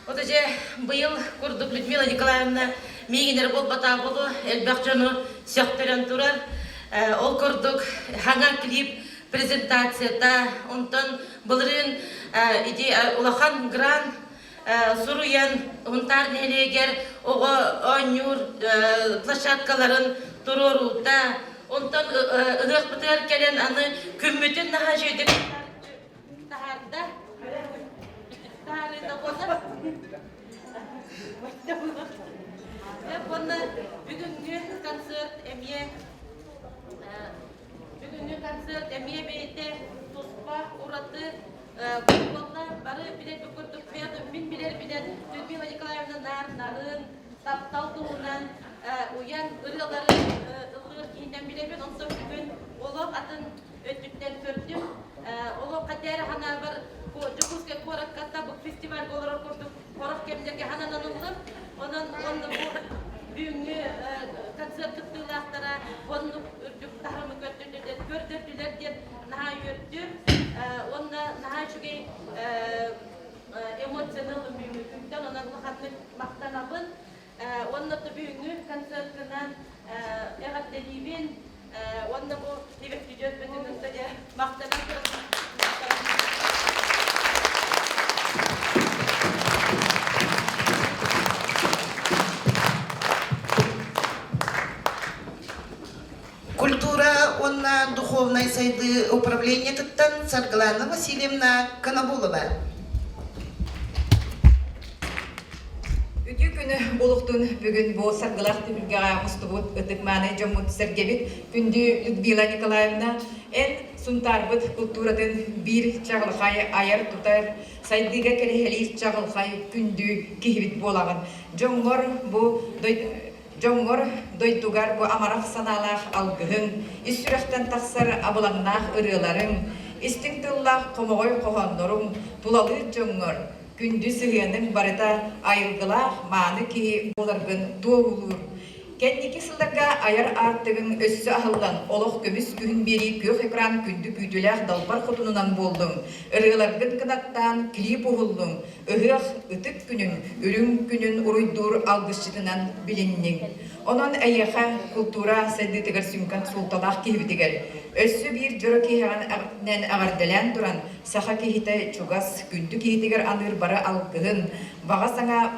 Вот дьэ быйыл курдук Людмила Николаевна миигин эрэ буолбатаа буолуо элбэх дьону сөхтөрөн турар. Ол курдук хаҥа клип презентацията, онтон былырыын ити улахан грант суруйан Сунтаар нэһилиэгэр оҕо оонньуур площадкаларын туруоруута, онтон ыһыахпытыгар кэлэн аны күммүтүн наһаа үчүгэйдик таһаарда. Таһаарыыта буолла. Уонна бүгүҥҥү концерт эмиэ Бүгүҥҥү концерт эмиэ бэйэтэ туспа ураты буолла. Бары билэрбит курдук мин билэрбинэн Людмила Николаевна наар нарын, таптал туһунан уйан ырыалары ыллыыр киһинэн билэбин. Онтон бүгүн олох атын өттүттэн көрдүм. Олох хатээр ханаабар Дьокуускай куоракка табык фестивальга олорор курдук сорох кэмнэргэ хананан ыллым. Онон уонна бу бүгүҥҥү концерт кыттыылаахтара оннук үрдүк таһымы көрдөрдүлэр диэн наһаа үөрдүм. Уонна наһаа үчүгэй эмоцияны ыллым бүгүҥҥү күнтэн. Онон улаханнык махтанабын. Уонна бүгүҥҥү концерткынан эҕэрдэлиибин. Уонна бу Тибэккидьүөт бүтүн махтанан турабын. Культура уонна духовнай сайдыы управлениетыттан Саргылана Васильевна Конобулова. Үтүө күнү буолуохтун бүгүн бу саргылаах түһүлгэҕэ мустубут ытык-мааны дьоммут сэргэбит күндү Людмила Николаевна, эн Сунтаарбыт култууратын биир чаҕылхай айар-тутар, сайдыыга кэрэһэлиир чаҕылхай күндү киһибит буолаҕын. Дьоҥҥор бу дьоҥҥор дойдугар бу амарах санаалаах алгыһыҥ, ис сүрэхтэн тахсар абылаҥнаах ырыаларыҥ, истиҥ тыллаах хомоҕой хоһоонноруҥ тулалыыр дьоҥҥор күндү сыһыаныҥ барыта айылгылаах мааны киһи буоларгын туоһулуур. Кэнники сылларга айар аартыгыҥ өссө аһыллан, олох көмүс күһүн биэрии күөх экран күндү күүтүүлээх далбар хотунунан буоллуҥ, ырыаларгын кынаттаан клип уһуллуҥ, ыһыах ытык күнүн, үрүҥ күнүн уруйдууралгысчытынан билинниҥ. Онон эйиэхэ култуура сайдыытыгар сүҥкэн суолталаах киһибитигэр. Өссө биир дьоро киэһэҕинэн эҕэрдэлээн туран, саха киһитэ чугас, күндү киһитигэр аныыр бары алгыһын, баҕа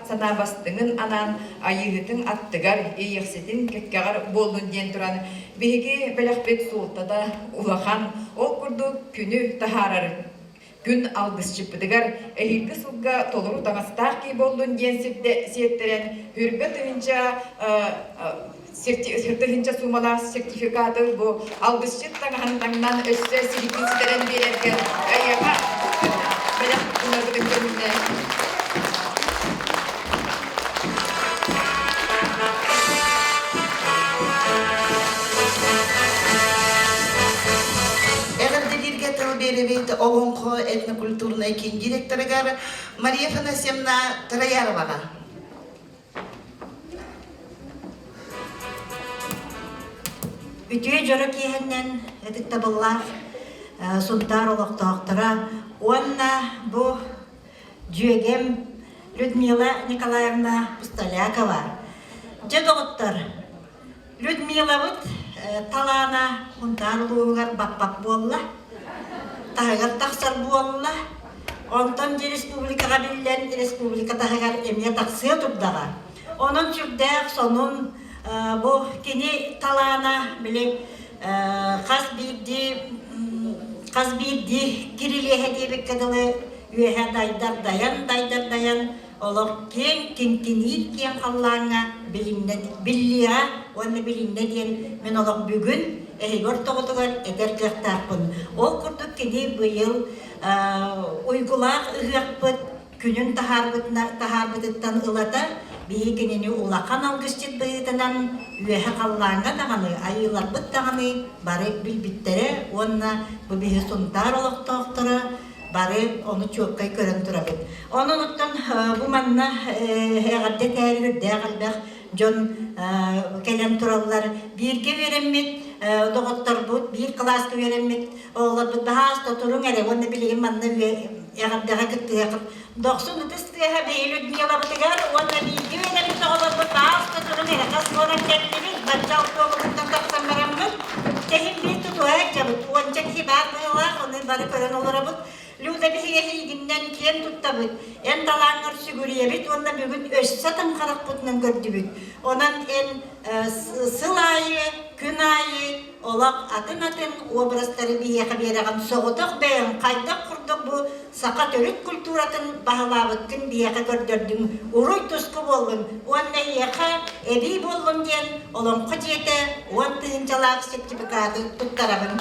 санаа бастыҥын анаан Айыыһытыҥ аттыгар, Иэйэхситин кэккэҕэр буоллун диэн туран, биһиги бэлэхпит суолтата улахан, ол курдук күнү таһаарар күн алгысчыппытыгар эһиилги сылга толору таҥастаах киһи буоллун диэн сиэттэрэн хүрбэ тыһыынча тыһыынча суумалаах сертификаты бу алгысчыт таҥаһын таҥнан өссө силикин ситэрэн биэрэргэ эйиэхэ бэлэх гынарбытын көҥүллээн Эҕэрдэлииргэ тыл биэрэбит Олоҥхо этнокультурнай киин директорыгар Мария Афанасьевна Трояроваҕа. Үтүө дьоро киэһэннэн ытыктабыллаах Сунтаар олохтоохторо уонна бу дьүөгэм Людмила Николаевна Пустолякова. Дьэ доҕоттор, Людмилабыт талаана Сунтаар улууһугар баппат буолла, таһыгар тахсар буолла. Онтон дьэ республикаҕа биллэн, республика таһыгар эмиэ тахсыа турдаҕа. Онон сүрдээх сонун бу кини талаана били хас биирдии хас биирдии кирилиэһэ диэбиккэ дылы үөһэ дайдар дайан дайдар дайан олох киэҥ киҥкиниир киэҥ халлааҥҥа билиннэ биллиэҕэ уонна билиннэ диэн мин олох бүгүн эһиги ортоҕутугар этэр кыахтаахпын. Ол курдук кини быйыл уйгулаах ыһыахпыт күнүн таһаарбытыттан ылата биһи кинини улахан алгысчыт быһыытынан үөһэ халлааҥҥа даҕаны айыыларбыт даҕаны бары билбиттэрэ уонна бу биһи Сунтаар олохтоохторо бары ону чуоккай көрөн турабыт. Онон оттон бу манна эҕэрдэ этээри үрдээх элбэх дьон кэлэн тураллар. Бииргэ үөрэммит доҕотторбут, биир кылааска үөрэммит оҕолорбут баһаас туруҥ эрэ уонна билигин манна эҕэрдэҕэ кыттыһыаххыт. Дохсун ытыс тыаһа биһиги Людмилабытыгар уонна бииргэ үөрэммит оҕолорбут баһаас туруҥ эрэ хас буолан кэллибит, бачча автобуһуттан тахсан бараммыт, кэһин биир тутуһа сылдьабыт, уонча киһи баар быһыылаах, ону бары көрөн олоробут. Люда биһиги эһигиннэн киэн туттабыт, эн талааҥҥар сүгүрүйэбит уонна бүгүн өссө атын харахпытынан көрдүбүт. Онон эн сыл аайы, күн аайы олох атын-атын образтары биһиэхэ биэрэҕин соҕотох бэйэҥ хайдах курдук бу саха төрүт культуратын баһылаабыккын биһиэхэ көрдөрдүҥ, уруй-туску буоллун уонна эйиэхэ эбии буоллун диэн Олоҥхо дьиэтэ уон тыһыынчалаах сертификаты туттарабын.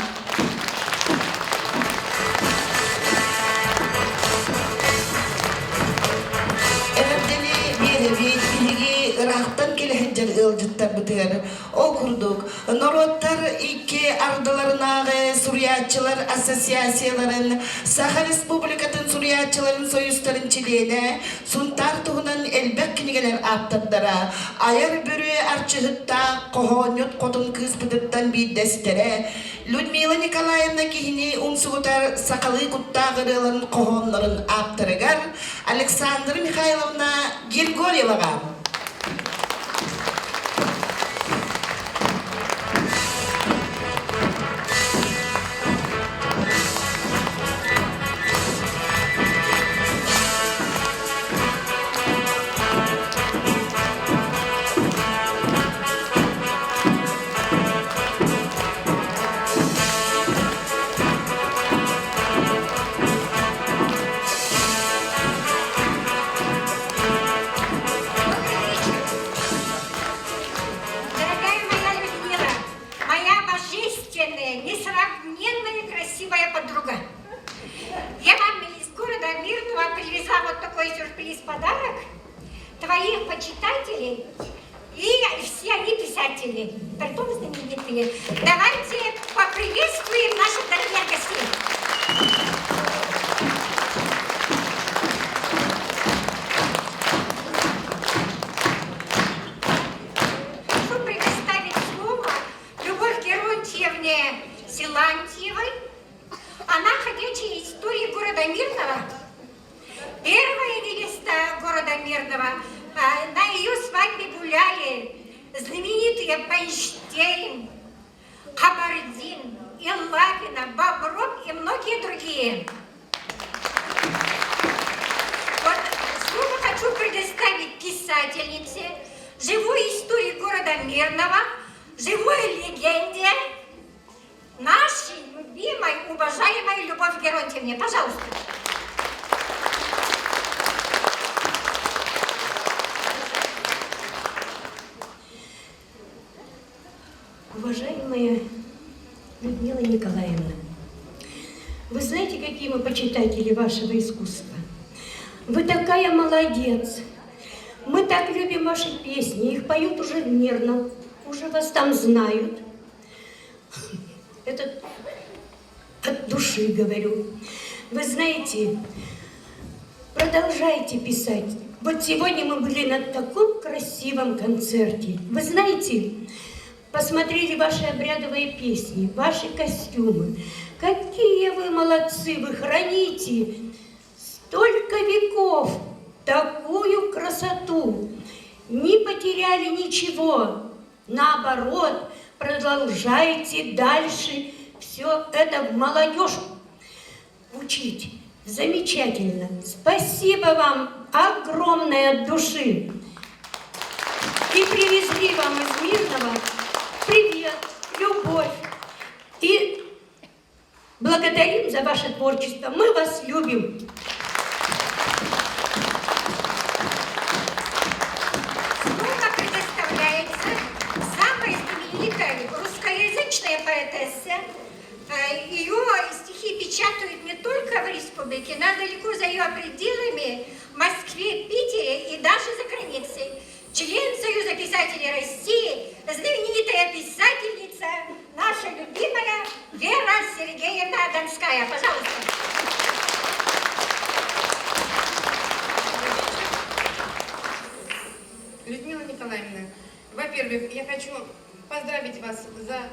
Эҕэрдэни биэрэбит биһиги ыраахтан кэлэ сылдьар ыалдьыттарбытыгар. Ол курдук, норуоттар икки ардыларынааҕы суруйааччылар ассоциацияларын Саха Республикатын суруйааччыларын союзтарын чилиэнэ, Сунтаар туһунан элбэх кинигэлэр ааптардара, айар бөрүө арчыһыттаах хоһоонньут хотун кыыспытыттан биирдэстэрэ Людмила Николаевна киһини умсугутар сахалыы куттаах ырыаларын хоһооннорун ааптарыгар Александра Михайловна Григорьеваҕа. Дорогая моя Людмила, моя божественная, несравненная красивая подруга. Я вам из города Мирного привезла вот такой сюрприз-подарок твоих почитателей и все они писатели, притом знаменитые. Давайте поприветствуем наших дорогих гостей. Хочу предоставить слово Любовь Геронтьевне Силантьевой. Она ходячая история города Мирного Первая невеста города Мирного. На ее свадьбе гуляли знаменитые Панштейн, Кабардин. Иллакина, Бобров и многие другие. Вот слово хочу предоставить писательнице, живой истории города Мирного, живой легенде нашей любимой, уважаемой Любовь Геронтьевне. Пожалуйста. Уважаемая Людмила Николаевна, вы знаете, какие мы почитатели вашего искусства? Вы такая молодец. Мы так любим ваши песни, их поют уже в Мирном, уже вас там знают. Это от души говорю. Вы знаете, продолжайте писать. Вот сегодня мы были на таком красивом концерте. Вы знаете, посмотрели ваши обрядовые песни, ваши костюмы. Какие вы молодцы, вы храните столько веков такую красоту. Не потеряли ничего. Наоборот, продолжайте дальше все это в молодежь учить. Замечательно. Спасибо вам огромное от души. И привезли вам из Мирного привет, любовь. И благодарим за ваше творчество. Мы вас любим. Слово предоставляется самой знаменитой русскоязычной поэтессе. Ее стихи печатают не только в республике, но далеко за ее пределами, в Москве, Питере и даже за границей. Член Союза писателей России, знаменитая писательница, наша любимая Вера Сергеевна Донская. Пожалуйста. Людмила Николаевна, во-первых, я хочу поздравить вас за...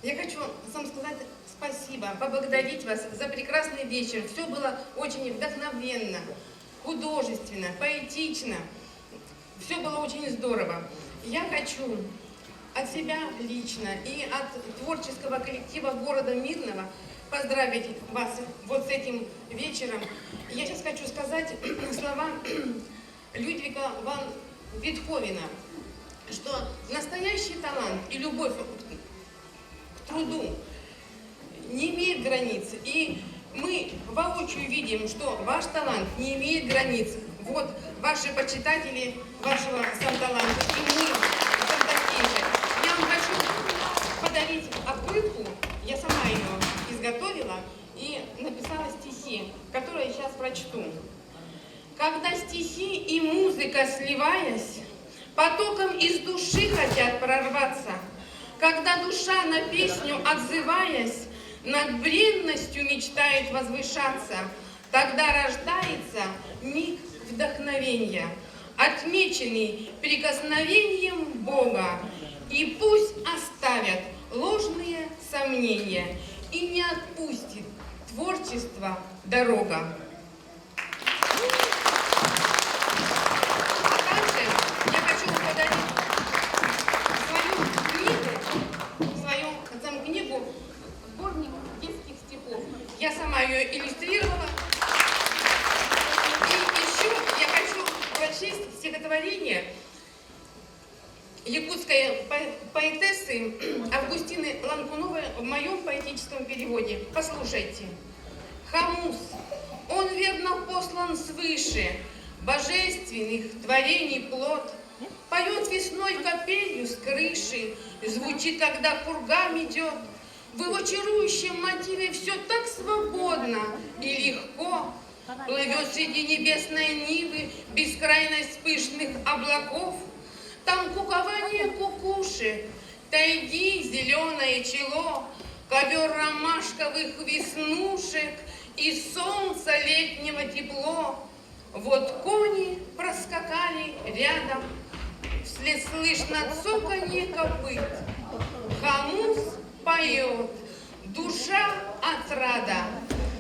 Я хочу сам сказать спасибо, поблагодарить вас за прекрасный вечер. Все было очень вдохновенно, художественно, поэтично. Все было очень здорово. Я хочу от себя лично и от творческого коллектива города Мирного поздравить вас вот с этим вечером. Я сейчас хочу сказать слова Людвига ван Бетховена, что настоящий талант и любовь к труду не имеет границ. И мы воочию видим, что ваш талант не имеет границ. Вот ваши почитатели вашего сам таланта, и мы сам такие же. Я вам хочу подарить открытку. Я сама ее изготовила и написала стихи, которые я сейчас прочту. Когда стихи и музыка, сливаясь, потоком из души хотят прорваться, когда душа на песню отзываясь, над бренностью мечтает возвышаться, тогда рождается миг вдохновения, отмеченный прикосновением Бога. И пусть оставят ложные сомнения, и не отпустит творчество дорога. А также я хочу подарить свою книгу, свою там, книгу, сборник детских стихов. Я сама ее иллюстрировала. И еще я хочу прочесть стихотворение якутской поэтессы Августины Ланкуновой в моем поэтическом переводе. Послушайте. Хомус, он верно послан свыше, божественных творений плод, Поет весной капелью с крыши, звучит, когда пурга метет. В его чарующем мотиве все так свободно и легко. Плывет среди небесной нивы бескрайность пышных облаков. Там кукование кукушек, тайги зеленое чело, Ковер ромашковых веснушек и солнца летнего тепло. Вот кони проскакали рядом, вслед слышно цоканье копыт. Хомус поет, душа отрада,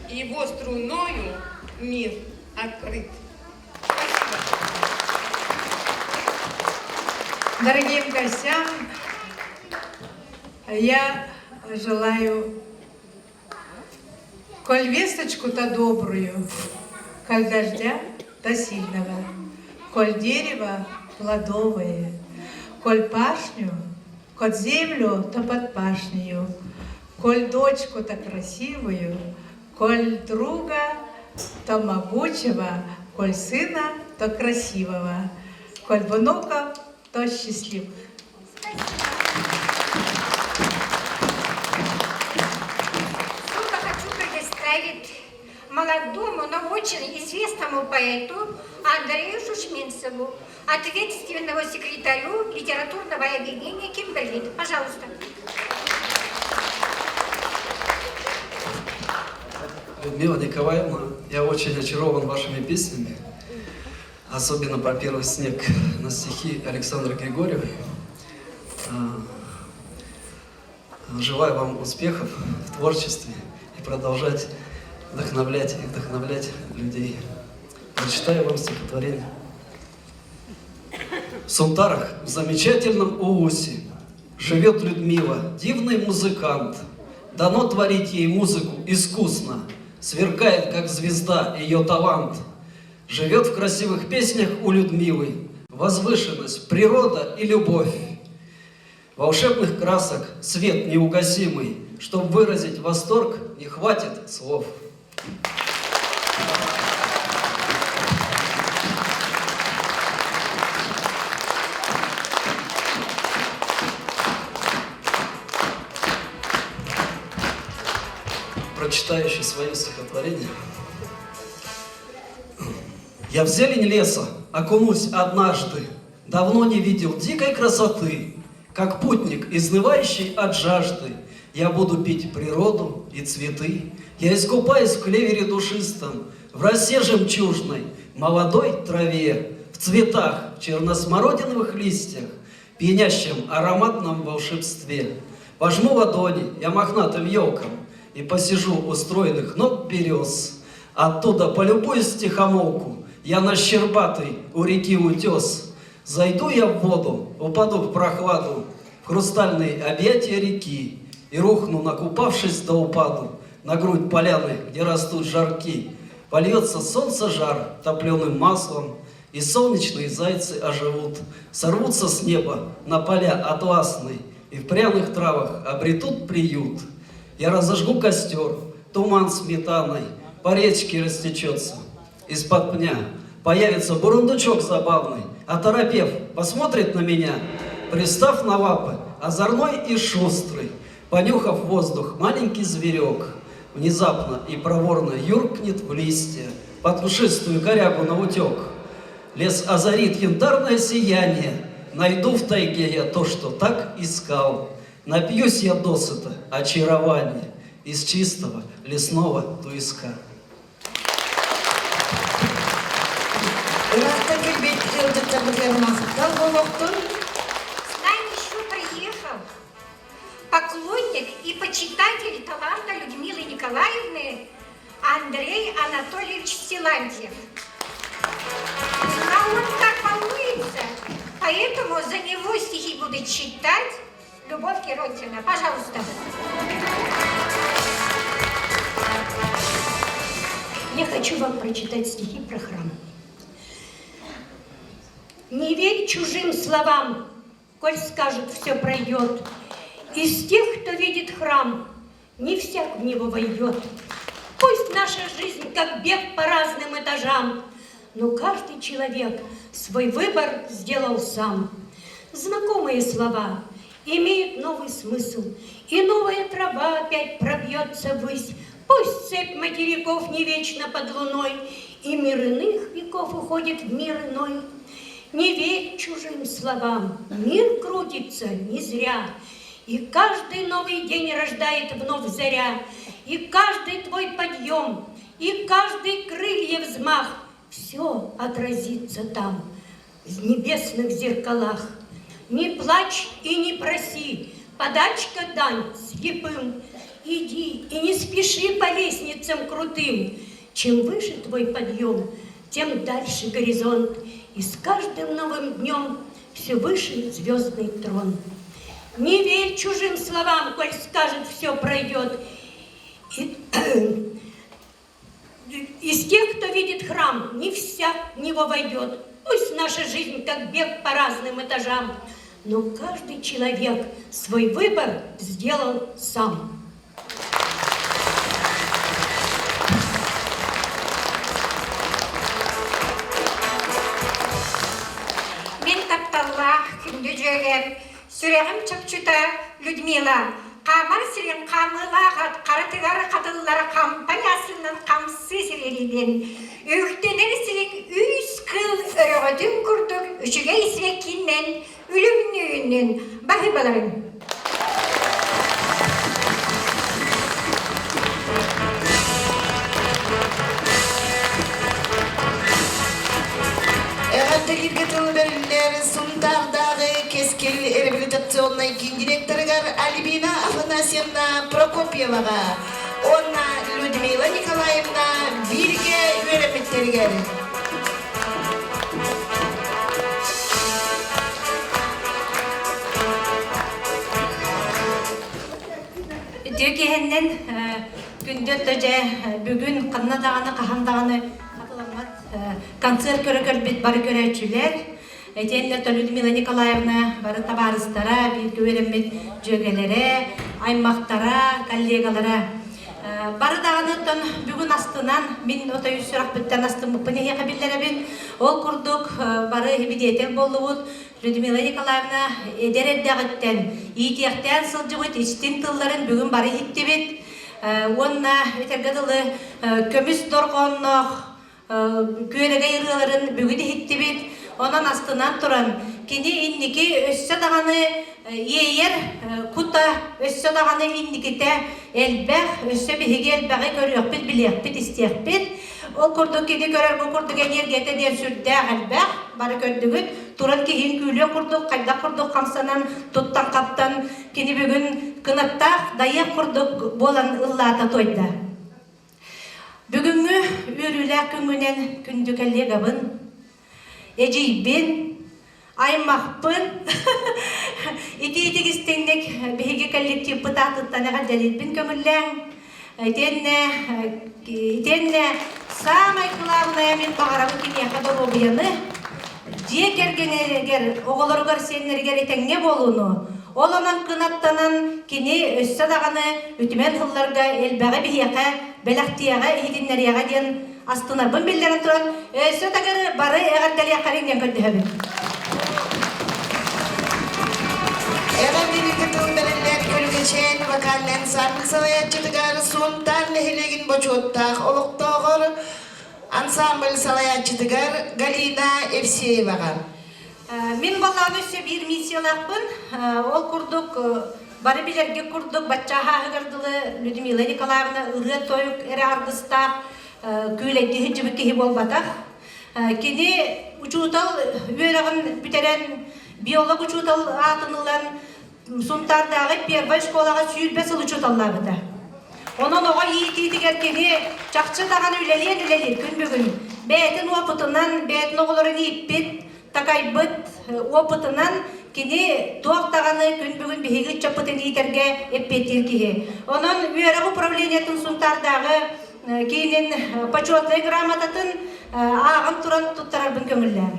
его струною мир открыт. Спасибо. Дорогим гостям я желаю коль весточку-то добрую, коль дождя то сильного, коль дерево плодовое, коль пашню, коль землю, то под пашнею, коль дочку-то красивую, коль друга, то могучего, коль сына, то красивого, коль внука, то счастливых. Слово хочу предоставить молодому, но очень известному поэту Андрею Шушминцеву, ответственного секретарю литературного объединения «Кимберлит». Пожалуйста. Людмила Николаевна, я очень очарован вашими песнями, особенно про первый снег на стихи Александры Григорьевой. А, желаю вам успехов в творчестве и продолжать вдохновлять и вдохновлять людей. Прочитаю вам стихотворение. В Сунтарах, в замечательном Уусе, живет Людмила, дивный музыкант. Дано творить ей музыку искусно, сверкает, как звезда, ее талант. Живет в красивых песнях у Людмилы возвышенность, природа и любовь. Волшебных красок свет неугасимый, Чтоб выразить восторг, не хватит слов. Прочитаю еще свое стихотворение. Я в зелень леса окунусь однажды, Давно не видел дикой красоты, Как путник, изнывающий от жажды, Я буду пить природу и цветы. Я искупаюсь в клевере душистом, В росе жемчужной, молодой траве, В цветах, черносмородиновых листьях, Пьянящем ароматном волшебстве. Пожму ладони я мохнатым елкам И посижу у стройных ног берез. Оттуда полюбуюсь тихомолку, Я на щербатый у реки утес. Зайду я в воду, упаду в прохладу, В хрустальные объятия реки И рухну, накупавшись до упаду, На грудь поляны, где растут жарки. Польется солнце жар топленым маслом, И солнечные зайцы оживут, Сорвутся с неба на поля атласные И в пряных травах обретут приют. Я разожгу костер, туман сметаной По речке растечется из-под пня. Появится бурундучок забавный, оторопев, посмотрит на меня, пристав на лапы, озорной и шустрый, понюхав воздух, маленький зверек, внезапно и проворно юркнет в листья, под пушистую корягу наутек. Лес озарит янтарное сияние, найду в тайге я то, что так искал. Напьюсь я досыта очарования из чистого лесного туиска. Ыраахтан кэлбит ыалдьыттарбытыгар махтал буолуохтун. С нами еще приехал поклонник и почитатель таланта Людмилы Николаевны Андрей Анатольевич Силантьев. А он так волнуется, поэтому за него стихи буду читать Любовь Геродина. Пожалуйста. Я хочу вам прочитать стихи про храм. Не верь чужим словам, коль скажут, все пройдет. Из тех, кто видит храм, не всяк в него войдет. Пусть наша жизнь как бег по разным этажам, но каждый человек свой выбор сделал сам. Знакомые слова имеют новый смысл, и новая трава опять пробьется ввысь. Пусть цепь материков не вечно под луной, и мир иных веков уходит в мир иной. Не верь чужим словам, мир крутится не зря, и каждый новый день рождает вновь заря, и каждый твой подъем, и каждый крылья взмах все отразится там, в небесных зеркалах. Не плачь и не проси, подачка дань слепым. Иди и не спеши по лестницам крутым. Чем выше твой подъем, тем дальше горизонт. И с каждым новым днем все выше звездный трон. Не верь чужим словам, коль скажет, все пройдет. И, из тех, кто видит храм, не всяк в него войдет. Пусть наша жизнь как бег по разным этажам, но каждый человек свой выбор сделал сам. Мин тапталлаах күндү дьүөгэм, сүрэҕим чопчута Людмила, хаамар сирин хаамыылаах ат харатыгар хатыллар хампа ясынан хамсыы сириэрийбин, үктэнэр сирин үүс кыл өрөҕөтүн курдук үчүгэй сибэккиннэн үлүмнүүнүн баһыыбаларын. Эҕэрдэлииргэ тыл бэриллэр Сунтаардааҕы Кэскил реабилитационнай киин директорыгар Альбина Афанасьевна Прокопьеваҕа уонна Людмила Николаевна бииргэ үөрэммиттэригэр. Үтүө киһиннэн күндү дьэ бүгүн ханна даҕаны хаһан даҕаны хатыламмат концерт көрө көрбүт бары көрөөччүлэр итиэннэ Людмила Николаевна бары табаарыстара бииргэ үөрэммит дьүөгэлэрэ аймахтара коллегалара Бары даҕаны оттон бүгүн астынан, мин отой сүрэхпиттэн астыммыппын эһиэхэ биллэрэбин. Ол курдук бары свидетель буоллубут. Людмила Николаевна эдэр эрдэҕиттэн иитиэхтээн сылдьыбыт истиҥ тылларын бүгүн бары иһиттибит. Уонна этэргэ дылы көмүс дорҕоонноох күөрэгэй ырыаларын бүгүн иһиттибит. Онон астынан туран, кини инники өссө даҕаны иэйэр кута, өссө даҕаны инникитэ элбэх, өссө биһиги элбэҕи көрүөхпүт, билиэхпит, истиэхпит. Ол курдук кини көрөр бу курдук эниэргиэтэ диэн сүрдээх элбэх, бары көрдүгүт. Туран киһин күүлүөх курдук, хайдах курдук хамсанан, туттан-хаптан, кини бүгүн кынаттаах дайыах курдук буолан ыллаата туойда. Бүгүҥҥү үөрүүлээх күҥҥүнэн күндү коллегабын, эдьиийбин, аймахпын итиитик истиҥник биһиги коллективпыт аатыттан эҕэрдэлиирбин көҥүллээҥ. Итиэннэ итиэннэ саамай кылаабынайа мин баҕарабын киниэхэ доруобуйаны, дьиэ кэргэнигэр, оҕолоругар, сиэннэригэр этэҥҥэ буолууну, ол онон кынаттанан кини өссө даҕаны үтүмэн сылларга элбэҕи биһиэхэ бэлэхтиэҕэ, иһитиннэриэҕэ диэн астынарбын биллэрэн туран, өссө тагыры бары эҕэрдэлиэххэриҥ диэн көрдөһөбүн. Эҕэрдэлииргэ тыл бэриллэр Көлүкэчээн вокальнай ансамбль салайааччытыгар Сунтаар нэһилиэгин бочуоттаах олохтооҕор Ансамбль салайааччытыгар Галина Евсееваҕа. Мин балаҕан өссө биир миссиялаахпын. Ол курдук бары билэргэ курдук бачча аһааһыгар дылы Людмила Николаевна ырыа-тойук эрэ аргыстаах күүлэйдии сылдьыбыт киһи буолбатах. Кини учуутал үөрэҕин бүтэрэн, биолог учуутал аатын ылан Сунтаардааҕы первай школаҕа 20 сыл учууталлаабыта. Онон оҕо иитиитигэр кини чахчы даҕаны үлэлиэн үлэлиир күн бүгүн. Бэйэтин уопутунан, бэйэтин оҕолорун ииппит, такайбыт уопутунан кини туох даҕаны күн бүгүн биһиги ыччаппытын иитэргэ эппиэттиир киһи. Онон үөрэх управлениетын Сунтаардааҕы киинин почетнай грамотатын ааҕан туран туттарарбын көҥүллээн.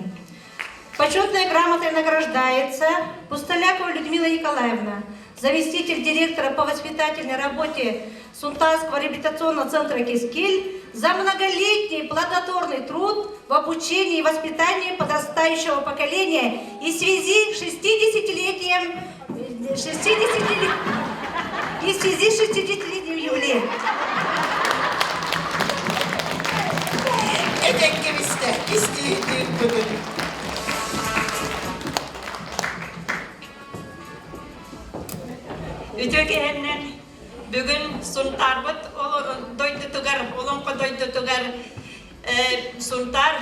Почетной грамотой награждается Пустолякова Людмила Николаевна, заместитель директора по воспитательной работе Сунтарского реабилитационного центра «Кискиль» за многолетний плодотворный труд в обучении и воспитании подрастающего поколения и в связи с 60-летием 60 и в связи с 60-летним юбилеем. Этэҥҥэ истиһитин бүгүн. Үтүө киһиннэн бүгүн Сунтаарбыт дойдутугар, Олоҥхо дойдутугар Сунтаар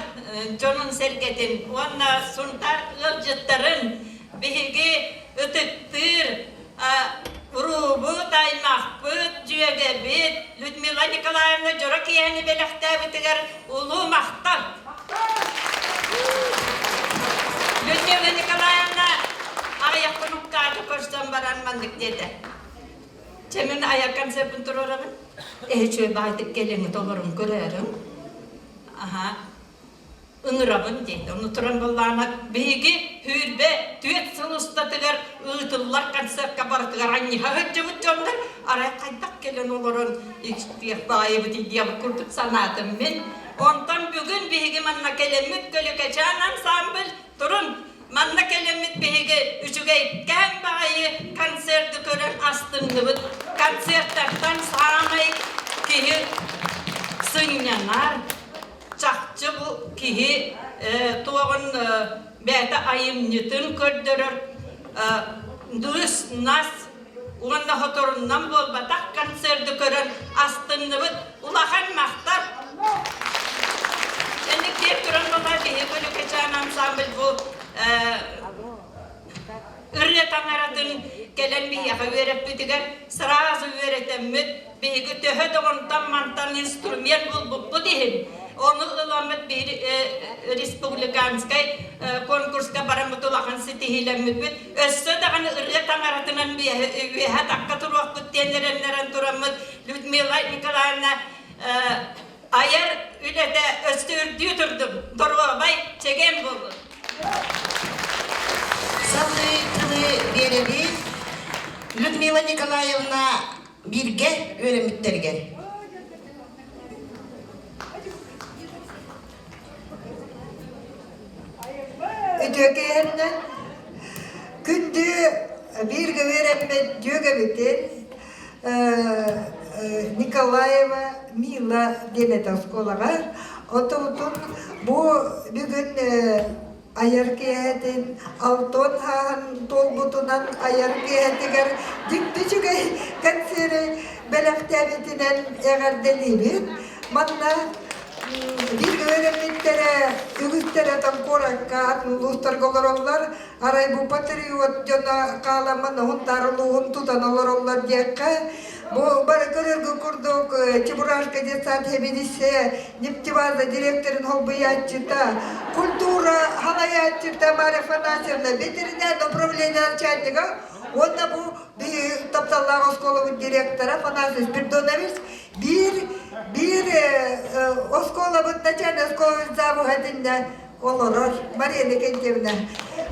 дьонун-сэргэтин уонна Сунтаар ыалдьыттарын биһиги ытыктыыр уруубут, аймахпыт, дьүөгэбит Людмила Николаевна дьоро киэһэни бэлэхтээбитигэр улуу махтал! Людмила Николаевна! Аҕыйах хонукка көрсөн баран маннык диэтэ. Чэ мин айар концерпын туруорабын. Эһи үчүгэй баайдык кэлиҥҥит олорун көрөөрүҥ. Аһа ыҥырабын диэтэ. Ону туран буоллаҕына биһиги сүүрбэ түөрт сыл устатыгар ыытыллар концертка барытыгар анньыһа сылдьыбыт дьоннор арай хайдах кэлэн олорон истиэх баайыбыт диэх курдук санаатым мин. Онтон бүгүн биһиги манна кэлэммит Көлүкэчээн ансамбль турун манна кэлэммит биһиги үчүгэйкээн баҕайы концерты көрөн астынныбыт. Концертартан саамай киһи сынньанар, чахчы бу киһи туоҕун бэйэтэ айымньытын көрдөрөр дус-нас уонна хоторуннан буолбатах концерты көрөн астынныбыт. Улахан махтал! Кэнниктиэк туран буолла киһи Көлүкэчээн ансамбль бу ырыа таҥаратын кэлэн биһиэхэ үөрэппитигэр сразу үөрэтэммит биһиги төһө да онтон-мантан инструмент булбуппут иһин ону ыламмыт биир республиканскай конкурска бараммыт улахан ситиһиилэммиппит өссө даҕаны ырыа таҥаратынан үөһэ такка туруохпут диэн эрэннэрэн тураммыт Людмила Николаевна айар үлэтэ өссө үрдүү турдун, доруобай, чэгиэн буоллун. Салгыы тылы биэрэбин Людмила Николаевна бииргэ үөрэммиттэригэр. Үтүөкэһиннэн күндү бииргэ үөрэммит дьүөгэбитин Николаева Мила диэн этэ оскуолаҕа. Отутун бу бүгүн айар киэһэтин Алтон хааһын туолбутунан айар киэһэтигэр дьикти үчүгэй концеры бэлэхтээбитинэн эҕэрдэлиибит. Манна Бииргэ үөрэммиттэрэ үгүстэрэ там куоракка атын улуустарга олороллор. Арай бу патриот дьоно хааламмын Уһунтаар улууһун тутан олороллор диэххэ. Бу бары көрөргө курдук Чебурашка детсад сэбиэдиссэйэ, нефтебаза директорын холбуйааччыта, культура халайааччыта Мария Афанасьевна, ветеринарное управление начальнига уонна бу биһиги тапталлаах оскуолабыт директора Афанасий Спиридонович биир биир оскуолабыт начальнай оскуолабыт завуһа итиннэ олорор Мария Никитьевна.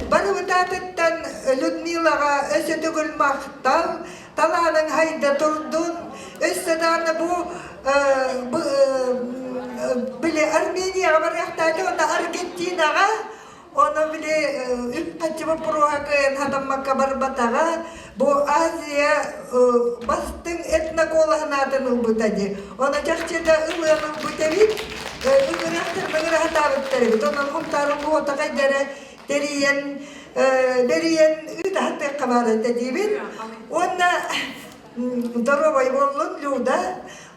Барыбыт аатыттан Людмилаҕа өссө төгүл махтал, талааныҥ хайда турдун, өссө даҕаны бу били Арменияҕа барыахтаата уонна Аргентинаҕа Ону били үп-харчы боппуруоһа кыайан хатаммакка барбатаҕа, бу Азия бастыҥ этноколоһун аатын ылбыта дии. Ону чахчыта ылыан ылбыт эбит, ыҥырыахтар ыҥыра сатаабыттар эбит. Онон Хунтаарын буота хайдара тэрийэн, бэрийэн ыыта сатыахха баар этэ диибин. Уонна доруобай буоллун Люда,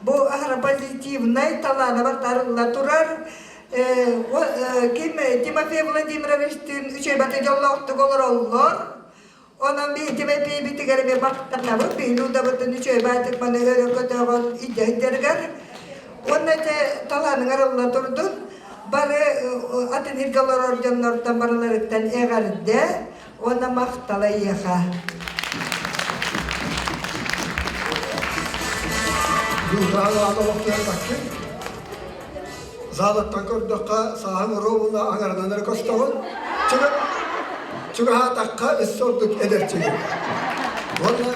бу аһара позитивнай талаана барытарылла турар. Ким Тимофей Владимировичтыын үчүгэй баты дьоллоохтук олороллор. Онон биһи Тимофейбитигэр эмиэ махтанабыт. Биһи Людабытын үчүгэй баатык маны өрө көтөҕөн илдьэ Уонна ити талааныҥар ылла турдун. Бары атын иргэ олорор дьоннортон барыларыттан эҕэрдэ уонна махтала эйиэхэ. Южаан олохтуйарбаккын Залыттан көрдөххө, сааһыҥ оруобуна аҥарынан эрэ көстөҕүн. Чугаһаатахха өссө ордук эдэрчигин. Уонна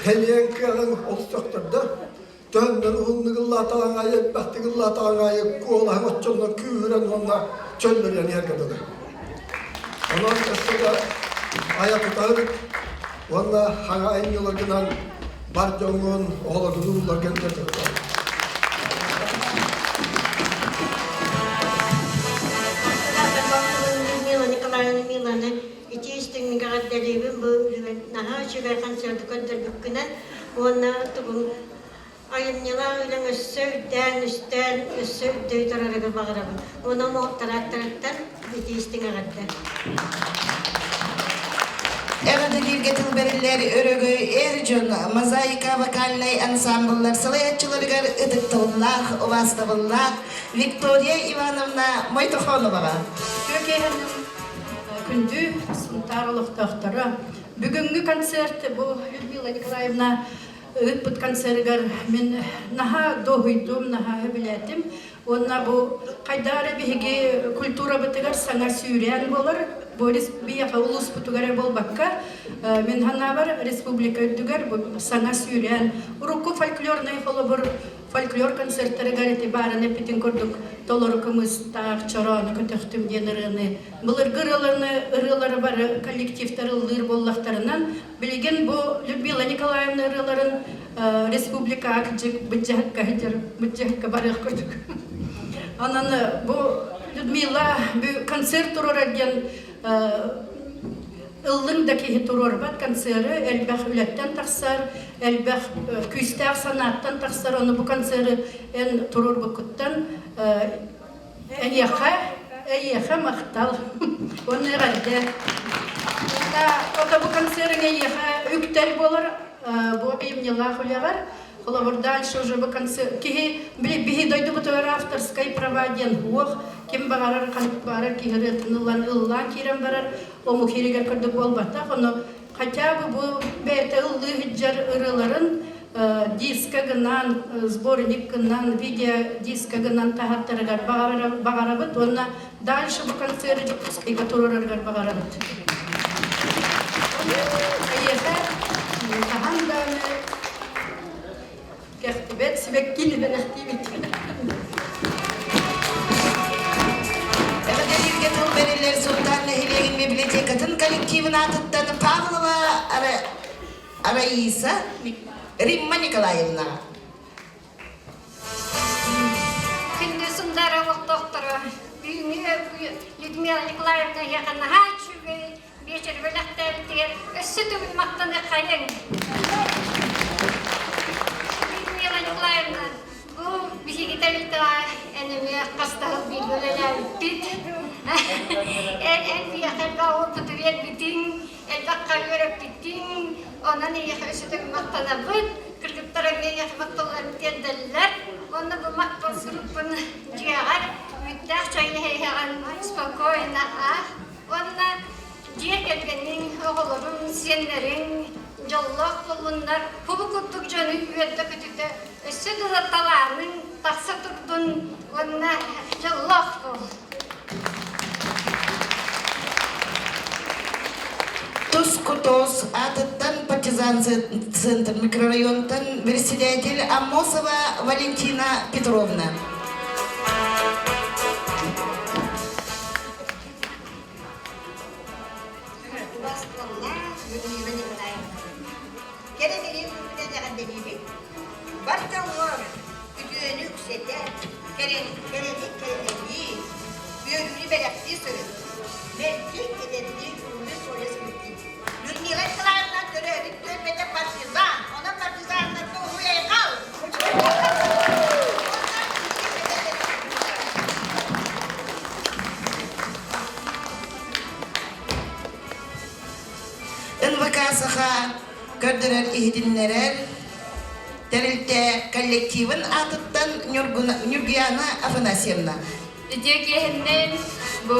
хэмиэн кыаҕыҥ олус сөхтөрдө. Төһөннөн уһуннук ыллаатаҕыҥ аайы, элбэхтик ыллаатаҕыҥ аайы куолаһыҥ оччоннон күүһүрэн уонна чөллөрүйэн иһэргэ дылы. Онон өссө да айа тутаһыт уонна хаҥа айымньыларгынан бар дьоҥҥун, оҕолоргун уулларгын көрдөрөр. Людмила Николаевна Миланы ити истиҥник эҕэрдэлиибин бу үлүгэр наһаа үчүгэй концерты көрдөрбүккүнэн уонна тугун айымньылаах үлэҥ өссө үрдээн үстээн өссө үрдүү турарыгар баҕарабын уонна омуктарааттарыттан ити истиҥ эҕэрдэ Эҕэрдэлииргэ тыл бэриллэр Өрөгөй эр дьон мозаика вокальнай ансамбллар салайааччыларыгар ытыктабыллаах, убаастабыллаах Виктория Ивановна Мойтохоноваҕа. Үтүө киэһэнэн. Күндү Сунтаар олохтоохторо, бүгүҥҥү концерт бу Людмила Николаевна ыыппыт концерыгар мин наһаа дуоһуйдум, наһаа сөбүлээтим. Уонна бу хайдах эрэ биһиги культурабытыгар саҥа сүүрээн буолар, бу биһиэхэ улууспутугар эрэ буолбакка, мин санаабар республика үрдүгэр бу саҥа сүүрээн урукку фольклорнай холобур фольклор концертарыгар ити баарын эппитин курдук толору кымыстаах чороону көтөхтүм диэн ырыаны былыргы ырыаларны ырыалары бары коллективтар ыллыыр буоллахтарынан билигин бу Людмила Николаевна ырыаларын республика кыдьык быдьаһыкка сылдьар быдьаһыкка барыах курдук онон бу Людмила концерт туруорар диэн Ыллыҥ да киһи туруорбат концеры элбэх үлэттэн тахсар, элбэх күүстээх санааттан тахсар. Ону бу концеры эн туруорбуккуттан эйиэхэ, эйиэхэ махтал уонна эҕэрдэ. Ото бу концерыҥ эйиэхэ үктэл буолар бу айымньылаах үлэҕэр. Холобур, дальше уже бу концерт киһи биһи дойдубутугар авторскай права диэн суох, ким баҕарар ханнык баҕарар киһи ырыатын ылан ыллаан киирэн барар, омук иһигэр курдук буолбатах, ону хотя бы бу бэйэтэ ыллыы сылдьар ырыаларын диска гынан, сборник гынан, видео диска гынан таһаттарыгар баҕарабыт уонна дальше бу концерты Дьокуускайга туруорарыгар баҕарабыт. Эйиэхэ хаһан даҕаны кэхтибэт сибэккини бэлэхтиибит. Эҕэрдэлииргэ тыл бэриллэр Сунтаар нэһилиэгин библиотекатын коллективын аатыттан Павлова Раиса Римма Николаевна. Күндү Сунтаар олохтоохторо, бүгүҥҥү Людмила Николаевна эһиэхэ наһаа үчүгэй биэчэр бэлэхтээбитигэр өссө төгүл махтаныаххайыҥ. Людмила Николаевна, бу биһиги тэрилтэҕэ эн эмиэ хас да сыл бииргэ үлэлээбиппит. Эн эн биһиэхэ элбэх опыту биэрбитиҥ, элбэххэ үөрэппитиҥ, онон эйиэхэ өссө төгүл махтанабыт. Кыргыттар эмиэ эйиэхэ махталларын тиэрдэллэр. Уонна бу махтал сурукпун дьиэҕэр үүттээх чай иһэҕин спокойно аах. Уонна дьиэ кэргэниҥ, оҕолоруҥ, сиэннэриҥ дьоллоох буоллуннар, кубу курдук дьону үөрдэ-көтүтэ өссө да талааныҥ тахса турдун уонна дьоллоох буол. Тус Кутос аатыттан партизан центр микрорайонтан председатель Аммосова Валентина Петровна. Убасталлаах Людмила Николаевна, кэрэ бэлиэ күммүнэн эҕэрдэлиибит. Бар дьоҥҥор үтүөнү үксэтэ, кэрэни кэрэлии, үөрүүнү бэлэхтии сырыт. Мэлдьи эдэрдии уруйу-суойа сырыттын. Людмила Николаевна төрөөбүт түөлбэтэ партизан, онон партизаннарга уруй-айхал! НВК Саха көрдөрөр иһитиннэрэр тэрилтэ коллективын аатыттан Ньургуяна Афанасьевна. Үтүө киэһэннэн бу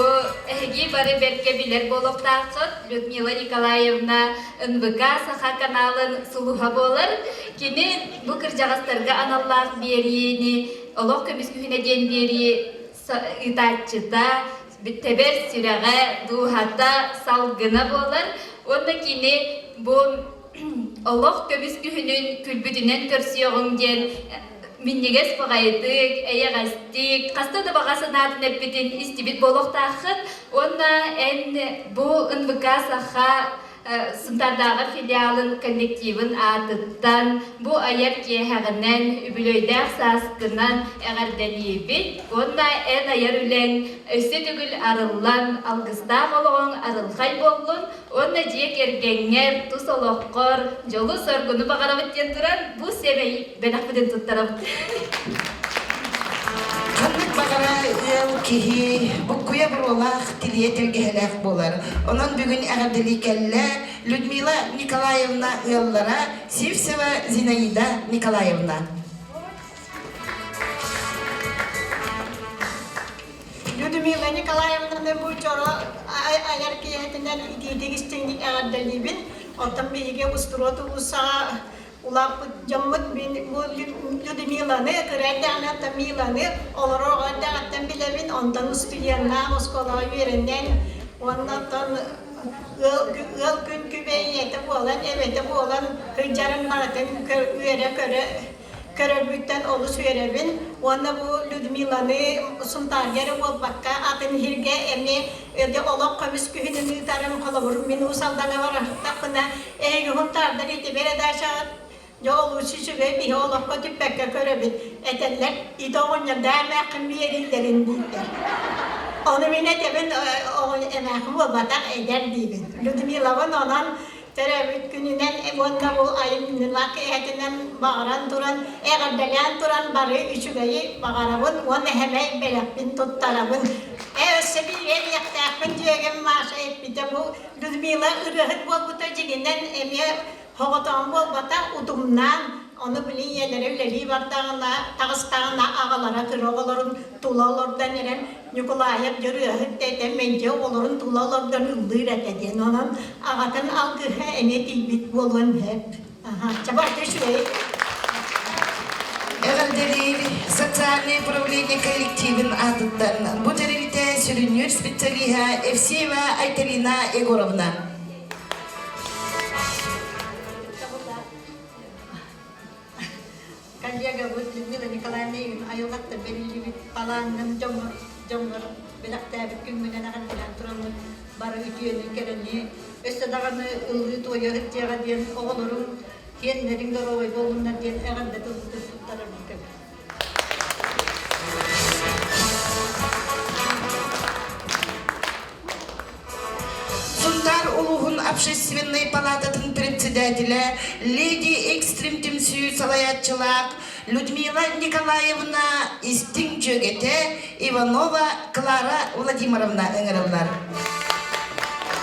эһиги бары бэркэ билэр буолуохтааххыт Людмила Николаевна НВК Саха каналын сулуһа буолар. Кини бу кырдьаҕастарга аналлаах биэриини олох көмүс күһүнэ диэн биэрии ыытааччыта, тэбэр сүрэҕэ, дууһата, салгына буолар. Уонна кини бу олох көмүс күһүнүн күлбүтүнэн көрсүөҕүҥ диэн минньигэс баҕайытык, эйэҕэстик, хаста да баҕа санаатын эппитин истибит буолуохтааххын. Уонна эн бу НВК Саха Сунтаардааҕы филиалын коллективын аатыттан бу айар киэһэҕинэн, үбүлүөйдээх сааскынан эҕэрдэлиибит уонна эн айар үлэҥ өссө төгүл арыллан, алгыстаах олоҕуҥ арылхай буоллун уонна дьиэ кэргэҥҥэр, тус олоххор дьолу-соргуну баҕарабыт диэн туран бу сэмэй бэлэхпитин туттарабыт. Ханнык баҕара ыал киһи буккуйа буруолаах, тилийэ тэлгэһэлээх буолар. Онон бүгүн эҕэрдэлии кэллэ Людмила Николаевна ыаллара Сивцева Зинаида Николаевна. Людмила Николаевнаны бу дьоро айар киэһэтинэн итиитик истиҥник эҕэрдэлиибин. Оттон биһиги устуруот уулуссаҕа улааппыт дьоммут мин бу Людмиланы кыра эрдэҕинэ Тамиланы олорор оҕо эрдэҕиттэн билэбин. Онтон устудьуоннаах оскуолаҕа үөрэнэн уонна оттон ыал, ыал күн күбэй ийэтэ буолан, эбэтэ буолан сылдьарын барытын үөрэ-көрө көрөрбүттэн олус үөрэбин уонна бу Людмиланы Сунтаарга эрэ буолбакка атын иһиргэ эмиэ өдө олох көмүс күһүнүн ыытарым холобур мин Уус Алдаҥа барахтахпына эһиги Сунтаардар ити передачаҕыт дьэ олус үчүгэй биһи олоххо түппэккэ көрөбүт этэллэр ити оҕонньордоо эмээххин биэриллэрин дииллэр ону мин этэбин эмээххин буолбатах эдэр диибин Людмилабын онон Төрөөбүт күнүнэн уонна бу айымньылаах киэһэтинэн баҕаран туран, эҕэрдэлээн туран бары үчүгэйи баҕарабын уонна сэмэй бэлэхпин туттарабын. Ээ, өссө биир эбиэхтээхпин дьүөгэм Маша эппитэ бу Людмила ырыаһыт буолбута дьиҥинэн эмиэ соҕотоҕун буолбатах, утумнаан, ону били ийэлэрэ үлэлии бардаҕына, таҕыстаҕына аҕалара кыра оҕолорун тула олордон эрэн Ньукулаайап дьарыаһыт да этэ мэлдьи оҕолорун тула олордон ыллыыр этэ диэн. Онон аҕатын алгыһа эмиэ тиийбит буолуон сөп. Чабарты үчүгэй. Эҕэрдэлиир социальнай управление коллективин аатыттан бу тэрилтэ сүрүннүүр специалиһа Евсеева Айталина Егоровна. Коллегабыт Людмила Николаевна айылҕаттан бэриллибит талааҥҥын дьоҥҥор дьоҥҥор бэлэхтээбит күҥҥүнэн эҕэрдэлээн тураммыт бары үтүөнү, кэрэни, өссө даҕаны ыллыы-туойа сылдьыаҕа диэн оҕолоруҥ, сиэннэриҥ доруобай буоллуннар диэн эҕэрдэ тылбытын туттарарбыт көмө. Сунтаар улууһун общественнай палататын председателэ Леди Экстрим түмсүү салайааччылаах Людмила Николаевна истиҥ дьүөгэтэ Иванова Клара Владимировна ыҥырыллар.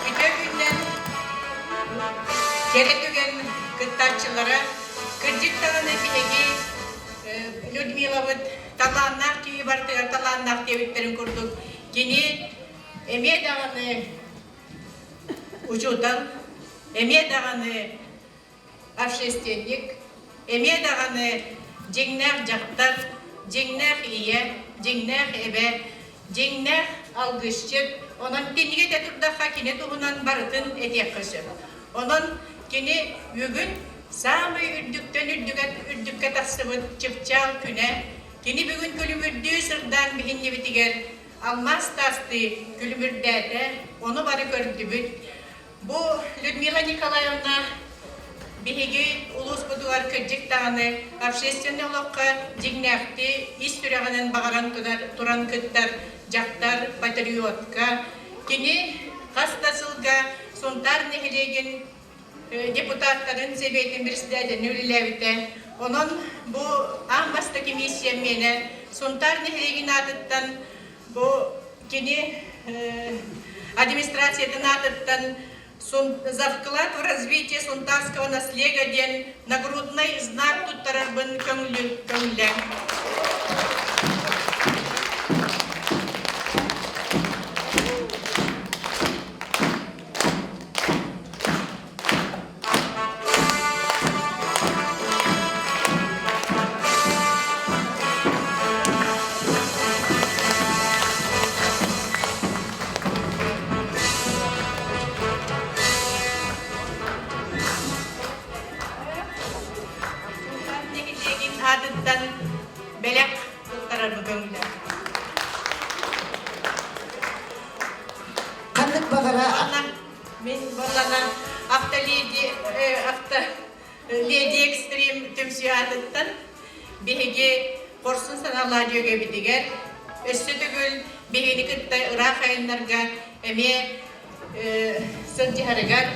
Үтүө күннэн кэрэ түгэн кыттааччылара кырдьык даҕаны биһиги Людмилабыт талааннаах киһи барытыгар талааннаах диэбиттэрин курдук кини эмиэ даҕаны учуутал, эмиэ даҕаны общественник, эмиэ даҕаны дьиҥнээх дьахтар, дьиҥнээх ийэ, дьиҥнээх эбэ, дьиҥнээх алгысчыт. Онон кинигэ этэ турдахха кини туһунан барытын этиэххэ сөп. Онон кини бүгүн саамай үрдүктэн үрдүгэ үрдүккэ тахсыбыт чыпчаал күнэ, кини бүгүн күлүмүрдүү сырдаан биһиннибитигэр Алмаас таастыы күлүмүрдээтэ, ону бары көрдүбүт. Бу Людмила Николаевна биһиги улууспутугар кырдьык даҕаны общественнай олоххо дьиҥнээхтии ис сүрэҕинэн баҕаран туран кыттар дьахтар, патриотка. Кини хас да сылга Сунтаар нэһилиэгин депутаттарын сэбиэтин председателин үлэлээбитэ. Онон бу аан бастакы миссия миэнэ Сунтаар нэһилиэгин аатыттан бу кини администрациятын аатыттан за вклад в развитие сунтарского наследия диэн нагрудный знак туттарарбын көҥүллээн. Нэһилиэгин аатыттан бэлэх туттарарбы көҥүлэ. Ханнык баҕара Мин буоллана автоледи авто леди экстрим түмсүү аатыттан биһиги хорсун санаалаах дьүөгэбитигэр өссө төгүл биһигини кытта ыраах айаннарга эмиэ сылдьыһарыгар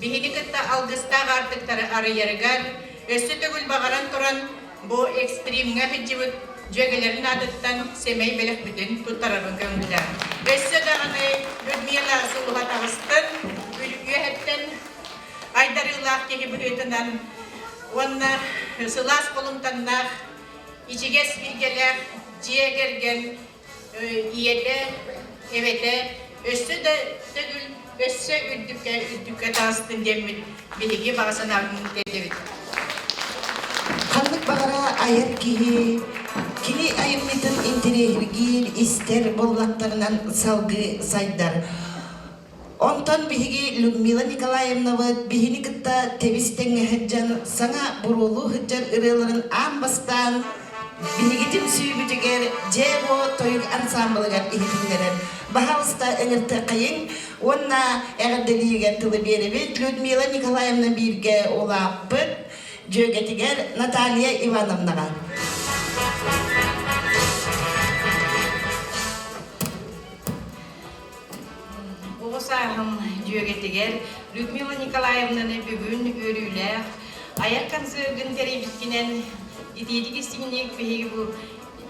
биһиги кытта алгыстаах аартыктары арыйарыгар өссө төгүл баҕаран туран Бу экстримҥэ сылдьыбыт дьүөгэлэрин аатыттан сэмэй бэлэхпитин туттарабын көҥүллээн. Өссө даҕаны Людмила сулуһа таҕыстын, үөһэттэн айдарыылаах киһи быһыытынан уонна сылаас холумтаннаах, ичигэс билгэлээх дьиэ кэргэн. ийэтэ, эбэтэ өссө да төгүл өссө үрдүккэ үрдүккэ таҕыстын диэммит биһиги баҕа санаабытын тиэрдэбит. Ханнык баҕара айар киһи кини айымньытын интэриэһиргиир, истэр буоллахтарынан салгыы сайдар. Онтон биһиги Людмила Николаевнабыт биһини кытта тэбис тэҥҥэ сылдьан саҥа буруолуу сылдьар ырыаларын аан бастаан биһиги түмсүүбүтүгэр Дьээ-буо тойук ансаамбылыгар иһитиннэрэр. Баһаалыста ыҥыртыаххайыҥ уонна эҕэрдэлииригэр тылы биэрэбит Людмила Николаевна бииргэ улааппыт дьүөгэтигэр Наталья Ивановнаҕа. Оҕо сааһым дьүөгэтигэр Людмила Николаевнаны бүгүн үөрүүлээх айар концергын тэрийбиккинэн итиитик истиҥник биһиги бу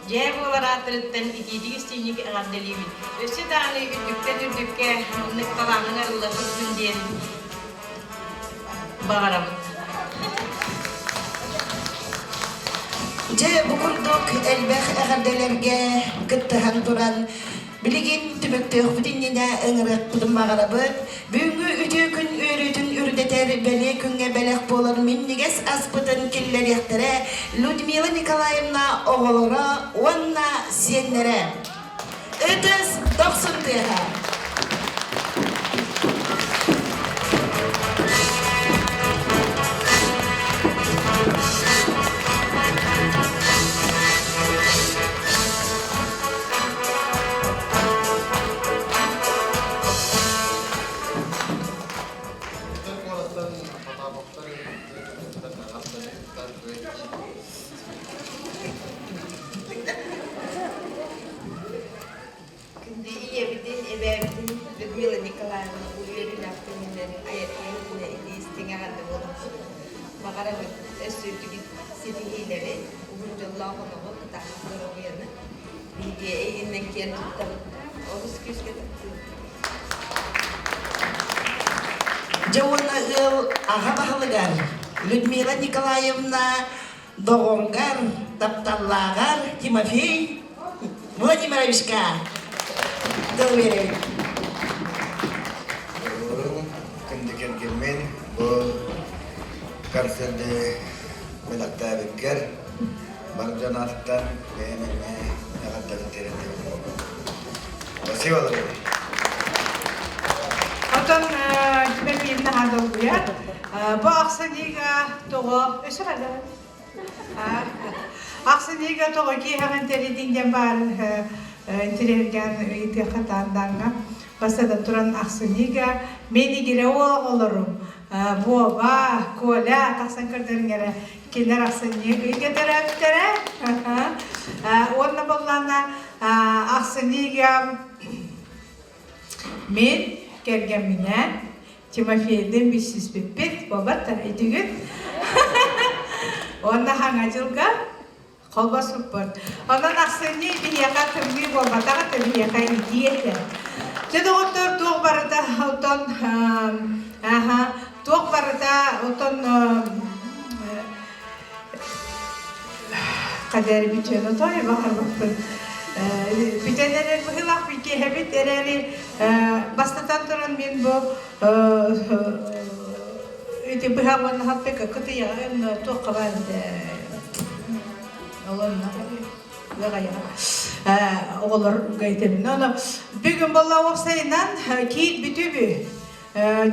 дьээ буолар ааттарыттан итиитик истиҥник эҕэрдэлиибит. Өссө даҕаны үрдүктэн үрдүккэ маннык талааҥҥын арылла турдун диэн баҕарабыт. Дьэ, бу курдук элбэх эҕэрдэлэргэ кыттыһан туран Билигин түмүктүөхпүт иннинэ ыҥырыахпытын баҕарабыт. Бүгүҥҥү үтүө күн үөрүүтүн үрдэтэр бэлиэ күҥҥэ бэлэх буолар минньигэс аспытын киллэриэхтэрэ Людмила Николаевна оҕолоро уонна сиэннэрэ. Ытыс дохсун тыаһа! Күндү ийэбитин, эбээбитин Людмила Николаевна үөрүүлээх күнүнэн айар-киһитинэ итии-истиҥ эҕэрдэ буолуохтун. Баҕарабыт өссө үрдүк ситиһиилэри, уһун дьоллоох олоҕу, кытаанах доруобуйаны. Биһиги эйигиннэн киэн туттабыт, олус күүскэ таптыыбыт. Дьэ уонна ыал аҕа баһылыгар Людмила Николаевна доҕоругар, тапталлааҕар Тимофей Владимировичка тыл биэрэбин. Күндү кэргэммин бу концерты бэлэхтээбиккэр бар дьон ааттан бэйэм эмиэ эҕэрдэбин тиэрдэбин. Спасибо, дорогой. Отон Тимофей наһаа долгуйар. Бу ахсынньыга тоҕо өссө хайдах Ахсынньыга тоҕо киэһэҕин тэрийдиҥ диэн баар интириэһиргээн ыйытыахха таандаҥҥа бастатан туран ахсынньыга мин игирэ оҕолорум Вова, Коля тахсан көрдөрүҥ эрэ кинилэр ахсынньы ыйга төрөөбүттэрэ уонна буоллаана ахсынньыга Мин кэргэмминээн Тимофейдыын билсиспиппит, буолбат да итигит. Уонна хаҥа дьылга холбоспуппут. Онон ахсынньы биһиэхэ тымныы буолбатах этэ, биһиэхэ итии этэ. Дьэ доҕоттор, туох барыта оттон аха, туох барыта оттон Кадер бүтүөн отой баҕарбаппын. Бүтэн эрэр быһыылаах киэһэбит эрээри бастатан туран мин бу ити быһа уонна хаппыка кытыйаҕа туохха баар олонно оҕолорго итэбин. Ону бүгүн болла уопсайынан киит бүтүбү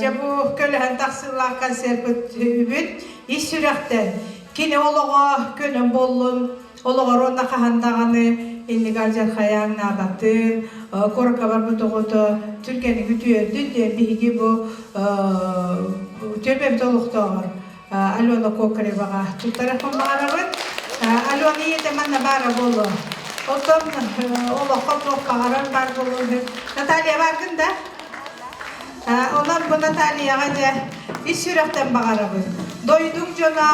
Дьэ бу көлөһөн тахсыылаах концерпыт үбүн ис сүрэхтэн кини олоҕо көнөн буоллун, олоҕор уонна хаһан даҕаны иннигэр алдьархайаҥ наабатын, куоракка барбыт оҕото түргэнник үтүөрдүн диэн биһиги бу түөлбэбит олохтооҕор Алена Кокареваҕа туттарыахпын баҕарабын. Алена ийэтэ манна баара буолуо. Оттон олоххо туох баҕарар баар буолуо. Наталья бааргын да? Онон бу Натальяҕа дьэ ис сүрэхтэн баҕарабын. Дойдуҥ дьоно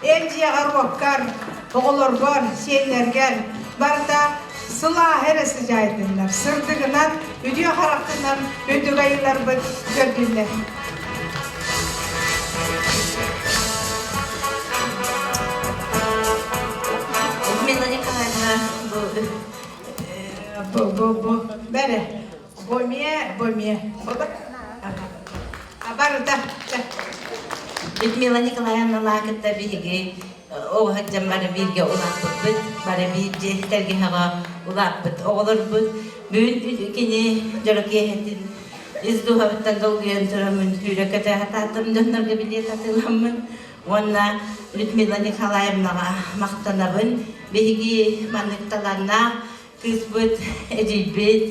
эр дьиэҕэр-уоккар, оҕолоргор, сиэннэргэр барыта сылааһы эрэ сыдьаайдыннар, сырдыгынан, үтүө харахтынан үрдүк айыыларбыт көрдүннэр. Людмила Николаевна бу. Бу бу бу бэрэ. Бомие, бомие. Барыта. Людмила Николаевна Лаакытта биһиги оҕо сылдьан бары бииргэ улааппыппыт, бары биир дьиэ тэлгэһэҕэ улааппыт оҕолорбут. Бүгүн кини дьоро киэһэтин ис дууһабыттан долгуйан тураммын сүүрэ-көтө сатаатым, дьоннорго билиэт атыыламмын уонна Людмила Николаевнаҕа махтанабын. Биһиги маннык талааннаах кыыспыт, эдьиийбит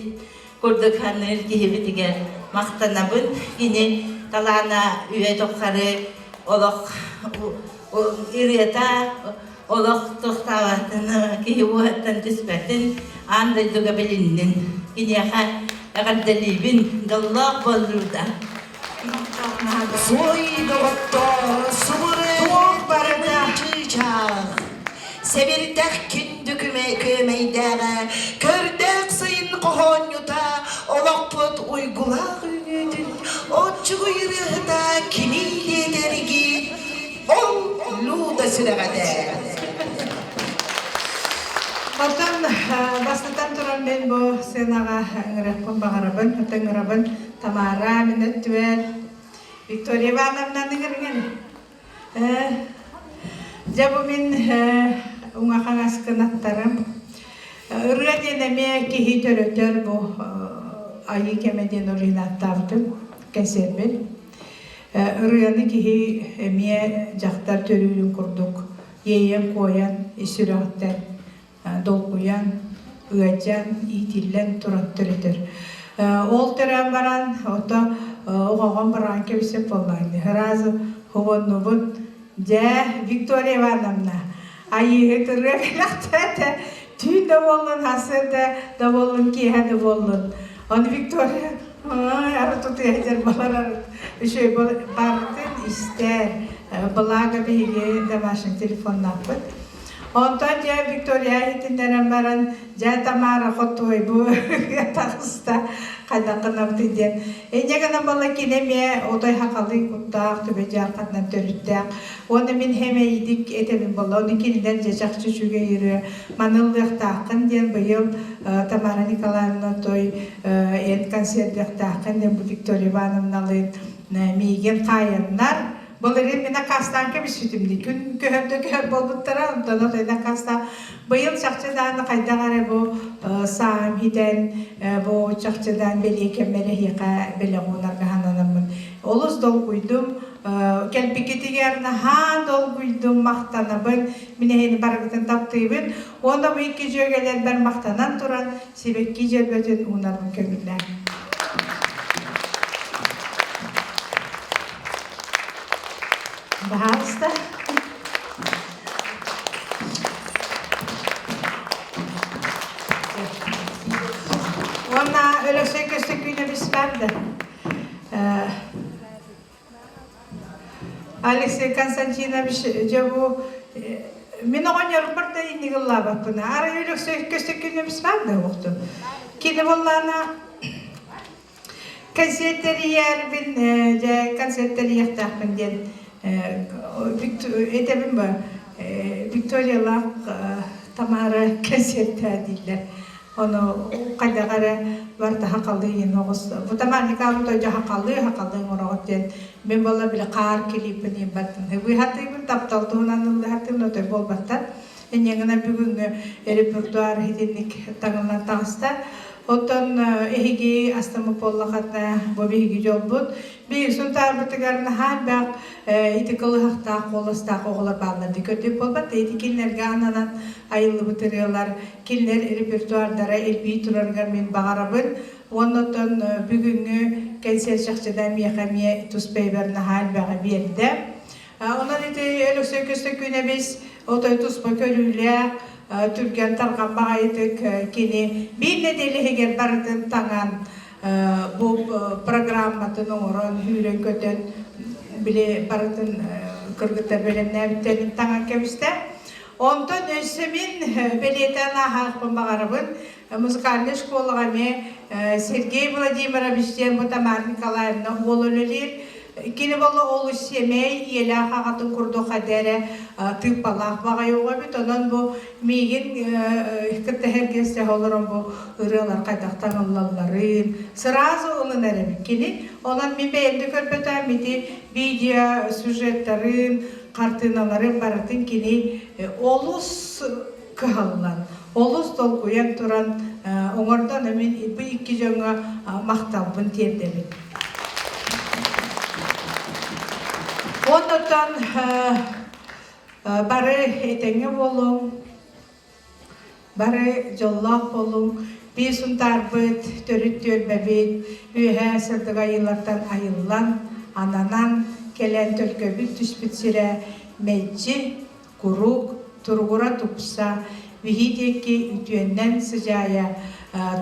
курдук саныыр киһибитигэр махтанабын. Кини талаана үйэ тухары олох ырыата олох тохтообатын, киһи уоһуттан түспэтин, аан дойдуга билиннин. Киниэхэ эҕэрдэлиибин, дьоллоох буоллурда. Суой доҕоттоор, субуру барыта чыычаах, сэбирдэх күндү күөмэйдээҕэ, көрдөөх сайын хоһоонньута, олохпут уйгулаах үүнүүтүн оччугуй ырыаһыта кини диэтэрги, ол Люда сүрэҕэтэ. Оттон бастатан туран мин бу сценаҕа ыҥырыахпын баҕарабын, ыҥырабын Тамара мин өттүбэр Виктория Ивановнаны ыҥырыҥын. Дьэ бу мин уҥа хаҥас кынаттарым. Ырыа диэн эмиэ киһи төрөтөр бу айыы кэмэ диэн ырыынааттаабытым кэнсиэрбин. Ырыаны киһи эмиэ дьахтар төрүүрүн курдук иэйэн-куойан ис сүрэҕиттэн долгуйан, ыадьан, иитиллэн туран төрөтөр. Ол төрөөн баран, ото оҕоҕон бараан кэбисеп буоллаҕын. Сразу хобоннубут. Дьэ, Виктория Ивановна, айыыһыт ырыа кэлэхтээтэ, түүн да буоллун, сарсыарда да буоллун, киэһэ да буоллун. Ону Виктория арыт утуйа сылдьар балар арыт үчүгэй барытын истэр. Благо биһиги домашний телефоннаахпыт. Онтон дьэ Виктория иһитиннэрэн баран, дьэ Тамара хотуой бу таҕыста хайдах гынабытый диэн. Инньэ гынан буолла кини эмиэ отой хахалыы куттаах, түбэ дьаархатынан төрүттээх. Уонна мин хэмэйдик этэбин буолла. Ону кинилэр дьэ чахчы үчүгэй ырыа маны ыллыахтааххын диэн быйыл Тамара Николаевна той эн концердыахтааххын диэн бу Виктория Ивановналыын миигин хаайаннар Былырыын мин аккаастаан кэбиспитим дии. Күн көһөр да көһөр буолбуттара, онтон отойун аккаастаан. Быйыл чахчы даҕаны хайдах эрэ бу сааһым хитэн, бу чахчы даҕаны бэлиэ кэммэр эһиэхэ бэлэх уунарга сананаммын. Олус долгуйдум. Кэлбиккитигэр наһаа долгуйдум, махтанабын. Мин эһини барыгытын таптыыбын. Уонна бу икки дьүөгэлэрбэр махтанан туран, сибэкки дьөрбөтүн уунарбын көҥүллээн. Баһаалыста. Уонна Өлөксөй Көстөкүүнэбис баар да? Алексей Константинович дьэ бу мин оҕонньорбор да инник ыллаабаппын. Арай Өлөксөй Көстөкүүнэбис баар да уохтун. Кини буоллаана Концерт тэрийэрбин, дьэ концерт тэрийиэхтээхпин диэн этэбин ба Викториялаах Тамара концерттээ дииллэр. Ону хайдах эрэ барыта хахалыы иһин оҕус. Бу Тамара Николаевна тойдьо хахалыы, хахалыы оҥороҕут диэн мин буолла били хаар клипин иһин Быыһатыыбын, таптал туһунан ыллыһатыыбын, отой буолбаттар. Инньэ гынан бүгүҥҥү репертуар итинник таҥыллан таҕыста. Оттон эһиги астыммыт буоллаххытына, бу биһиги дьолбут. Биһиги Сунтаарбытыгар наһаа элбэх ити кылыһахтаах, куоластаах оҕолор бааллар дии көрдүк буолбат. Ити кинилэргэ ананан айыллыбыт ырыалар, кинилэр репертуардара элбии турарыгар мин баҕарабын. Уонна оттон бүгүҥҥү кэнсиэр чахчыта миэхэ эмиэ тус бэйэбэр наһаа элбэҕи биэрдэ. Онон ити Өлөксөй Көстөкүүнэбис отой туспа көрүүлээх, түргэн тарҕан баҕайытык кини биир нэдиэлэ иһигэр барытын таҥан бу программатын оҥорон, сүүрэн-көтөн били барытын кыргыттар бэлэмнээбиттэрин таҥан кэбистэ. Онтон өссө мин бэлиэтээн ааһаахпын баҕарабын. Музыкальнай школаҕа эмиэ Сергей Владимирович диэн бу Тамара Николаевна уол үлэлиир. Кини буолла олус сэмэй, ийэлээх аҕатын курдук хайда эрэ тыыппалаах баҕайы оҕо эбит. Онон бу миигин кытта сэргэстэһэ олорон бу ырыалар хайдах таҥыллалларын сразу ылынар эбит кини. Онон мин бэйэм да көрбөтөм ити видео сюжеттарын, хартыыналарын барытын кини олус кыһаллан, олус долгуйан туран оҥордон мин бу икки дьоҥҥо махталбын тиэрдэбин. Оннуттан бары этэҥҥэ буолуҥ, бары дьоллоох буолуҥ, биир сунтаарбыт, төрүт түөлбэбит үөһээ сырдык айыылартан айыллан, ананан кэлэн төлкөбүт түспүт сирэ мэлдьи куруук туругура тупса, биһи диэки үтүөннэн сыдьаайа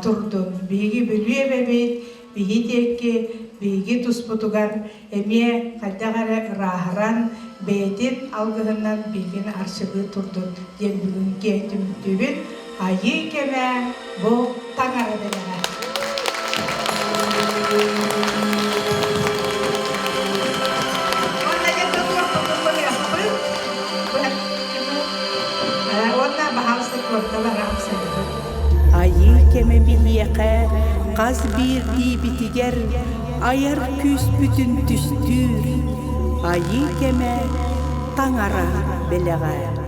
турдун. Биһиги Бүлүү эбэбит, биһи диэки биһиги туспутугар эмиэ хайдах эрэ ырааһыран, бэйэтин алгыһынан биһигини арчылыы турдун диэн бүгүҥҥү түмүктүүбүт. Айыы кэмэ бу таҥара бэлэҕэ. Уонна баһаалыста туорталар ахсайбыт. Айыы кэмэ биһиэхэ хас биирдиибитигэр айар күүспүтүн түстүүр. Айыы кэмэ таҥара бэлэҕэ.